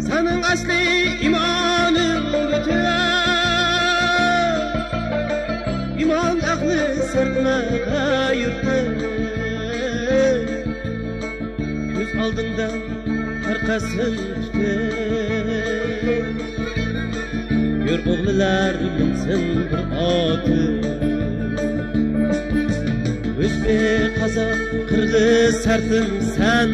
سېنىڭ ئەسلى ئىمانىڭ پۈتۈن، ئىمان ئەقلى سەرتمە يۈرىكىڭ. كۆز ئالدىڭدا ھەر قەسىم تۈتۈن، يۈر ئوغلىلار مىنسۇن بىر ئاتقا. ئۆزبېك، قازاق، قىرغىز سەرتىم سەن،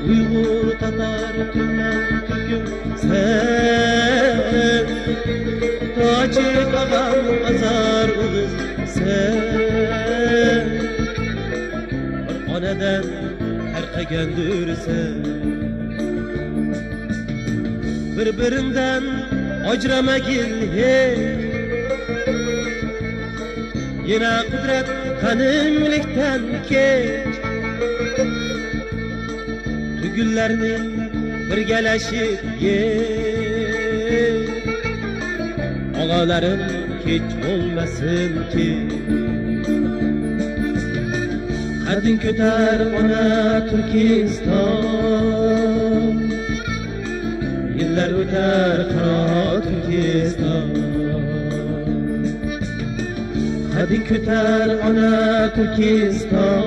ئۇيغۇر، تاتار، تۈركمەن، تۈركۈم سەن، تاجىك ئاغام، ئازار، ئۆزبېك سەن. بىر ئانىدىن پەرقلەندۈرسەن، بىر-بىرىڭدىن ئاجرىمىغىن ھېچ. يەنە قۇدرەت غەنىيملىكتىن كەچ، تۈگۈنلەرنى بىرگىلەشىپ يەش. ئاغىنىلىرىم كەچ بولمىسۇنكى، قەددىڭ كۆتەر ئانا تۈركىستان. يىللار ئۆتەر قارا تۈركىستان، قەددىڭ كۆتەر ئانا تۈركىستان.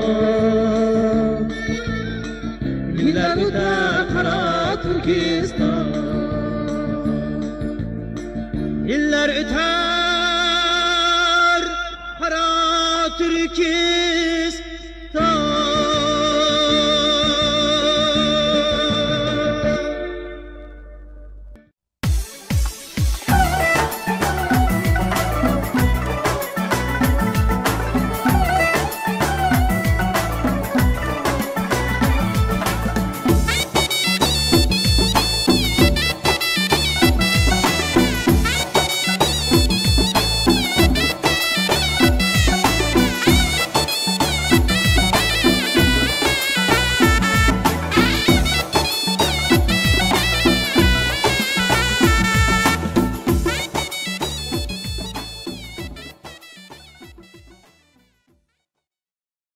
يىللار ئۆتەر قارا تۈركىستان، يىللار ئۆتەر قارا تۈركىستان.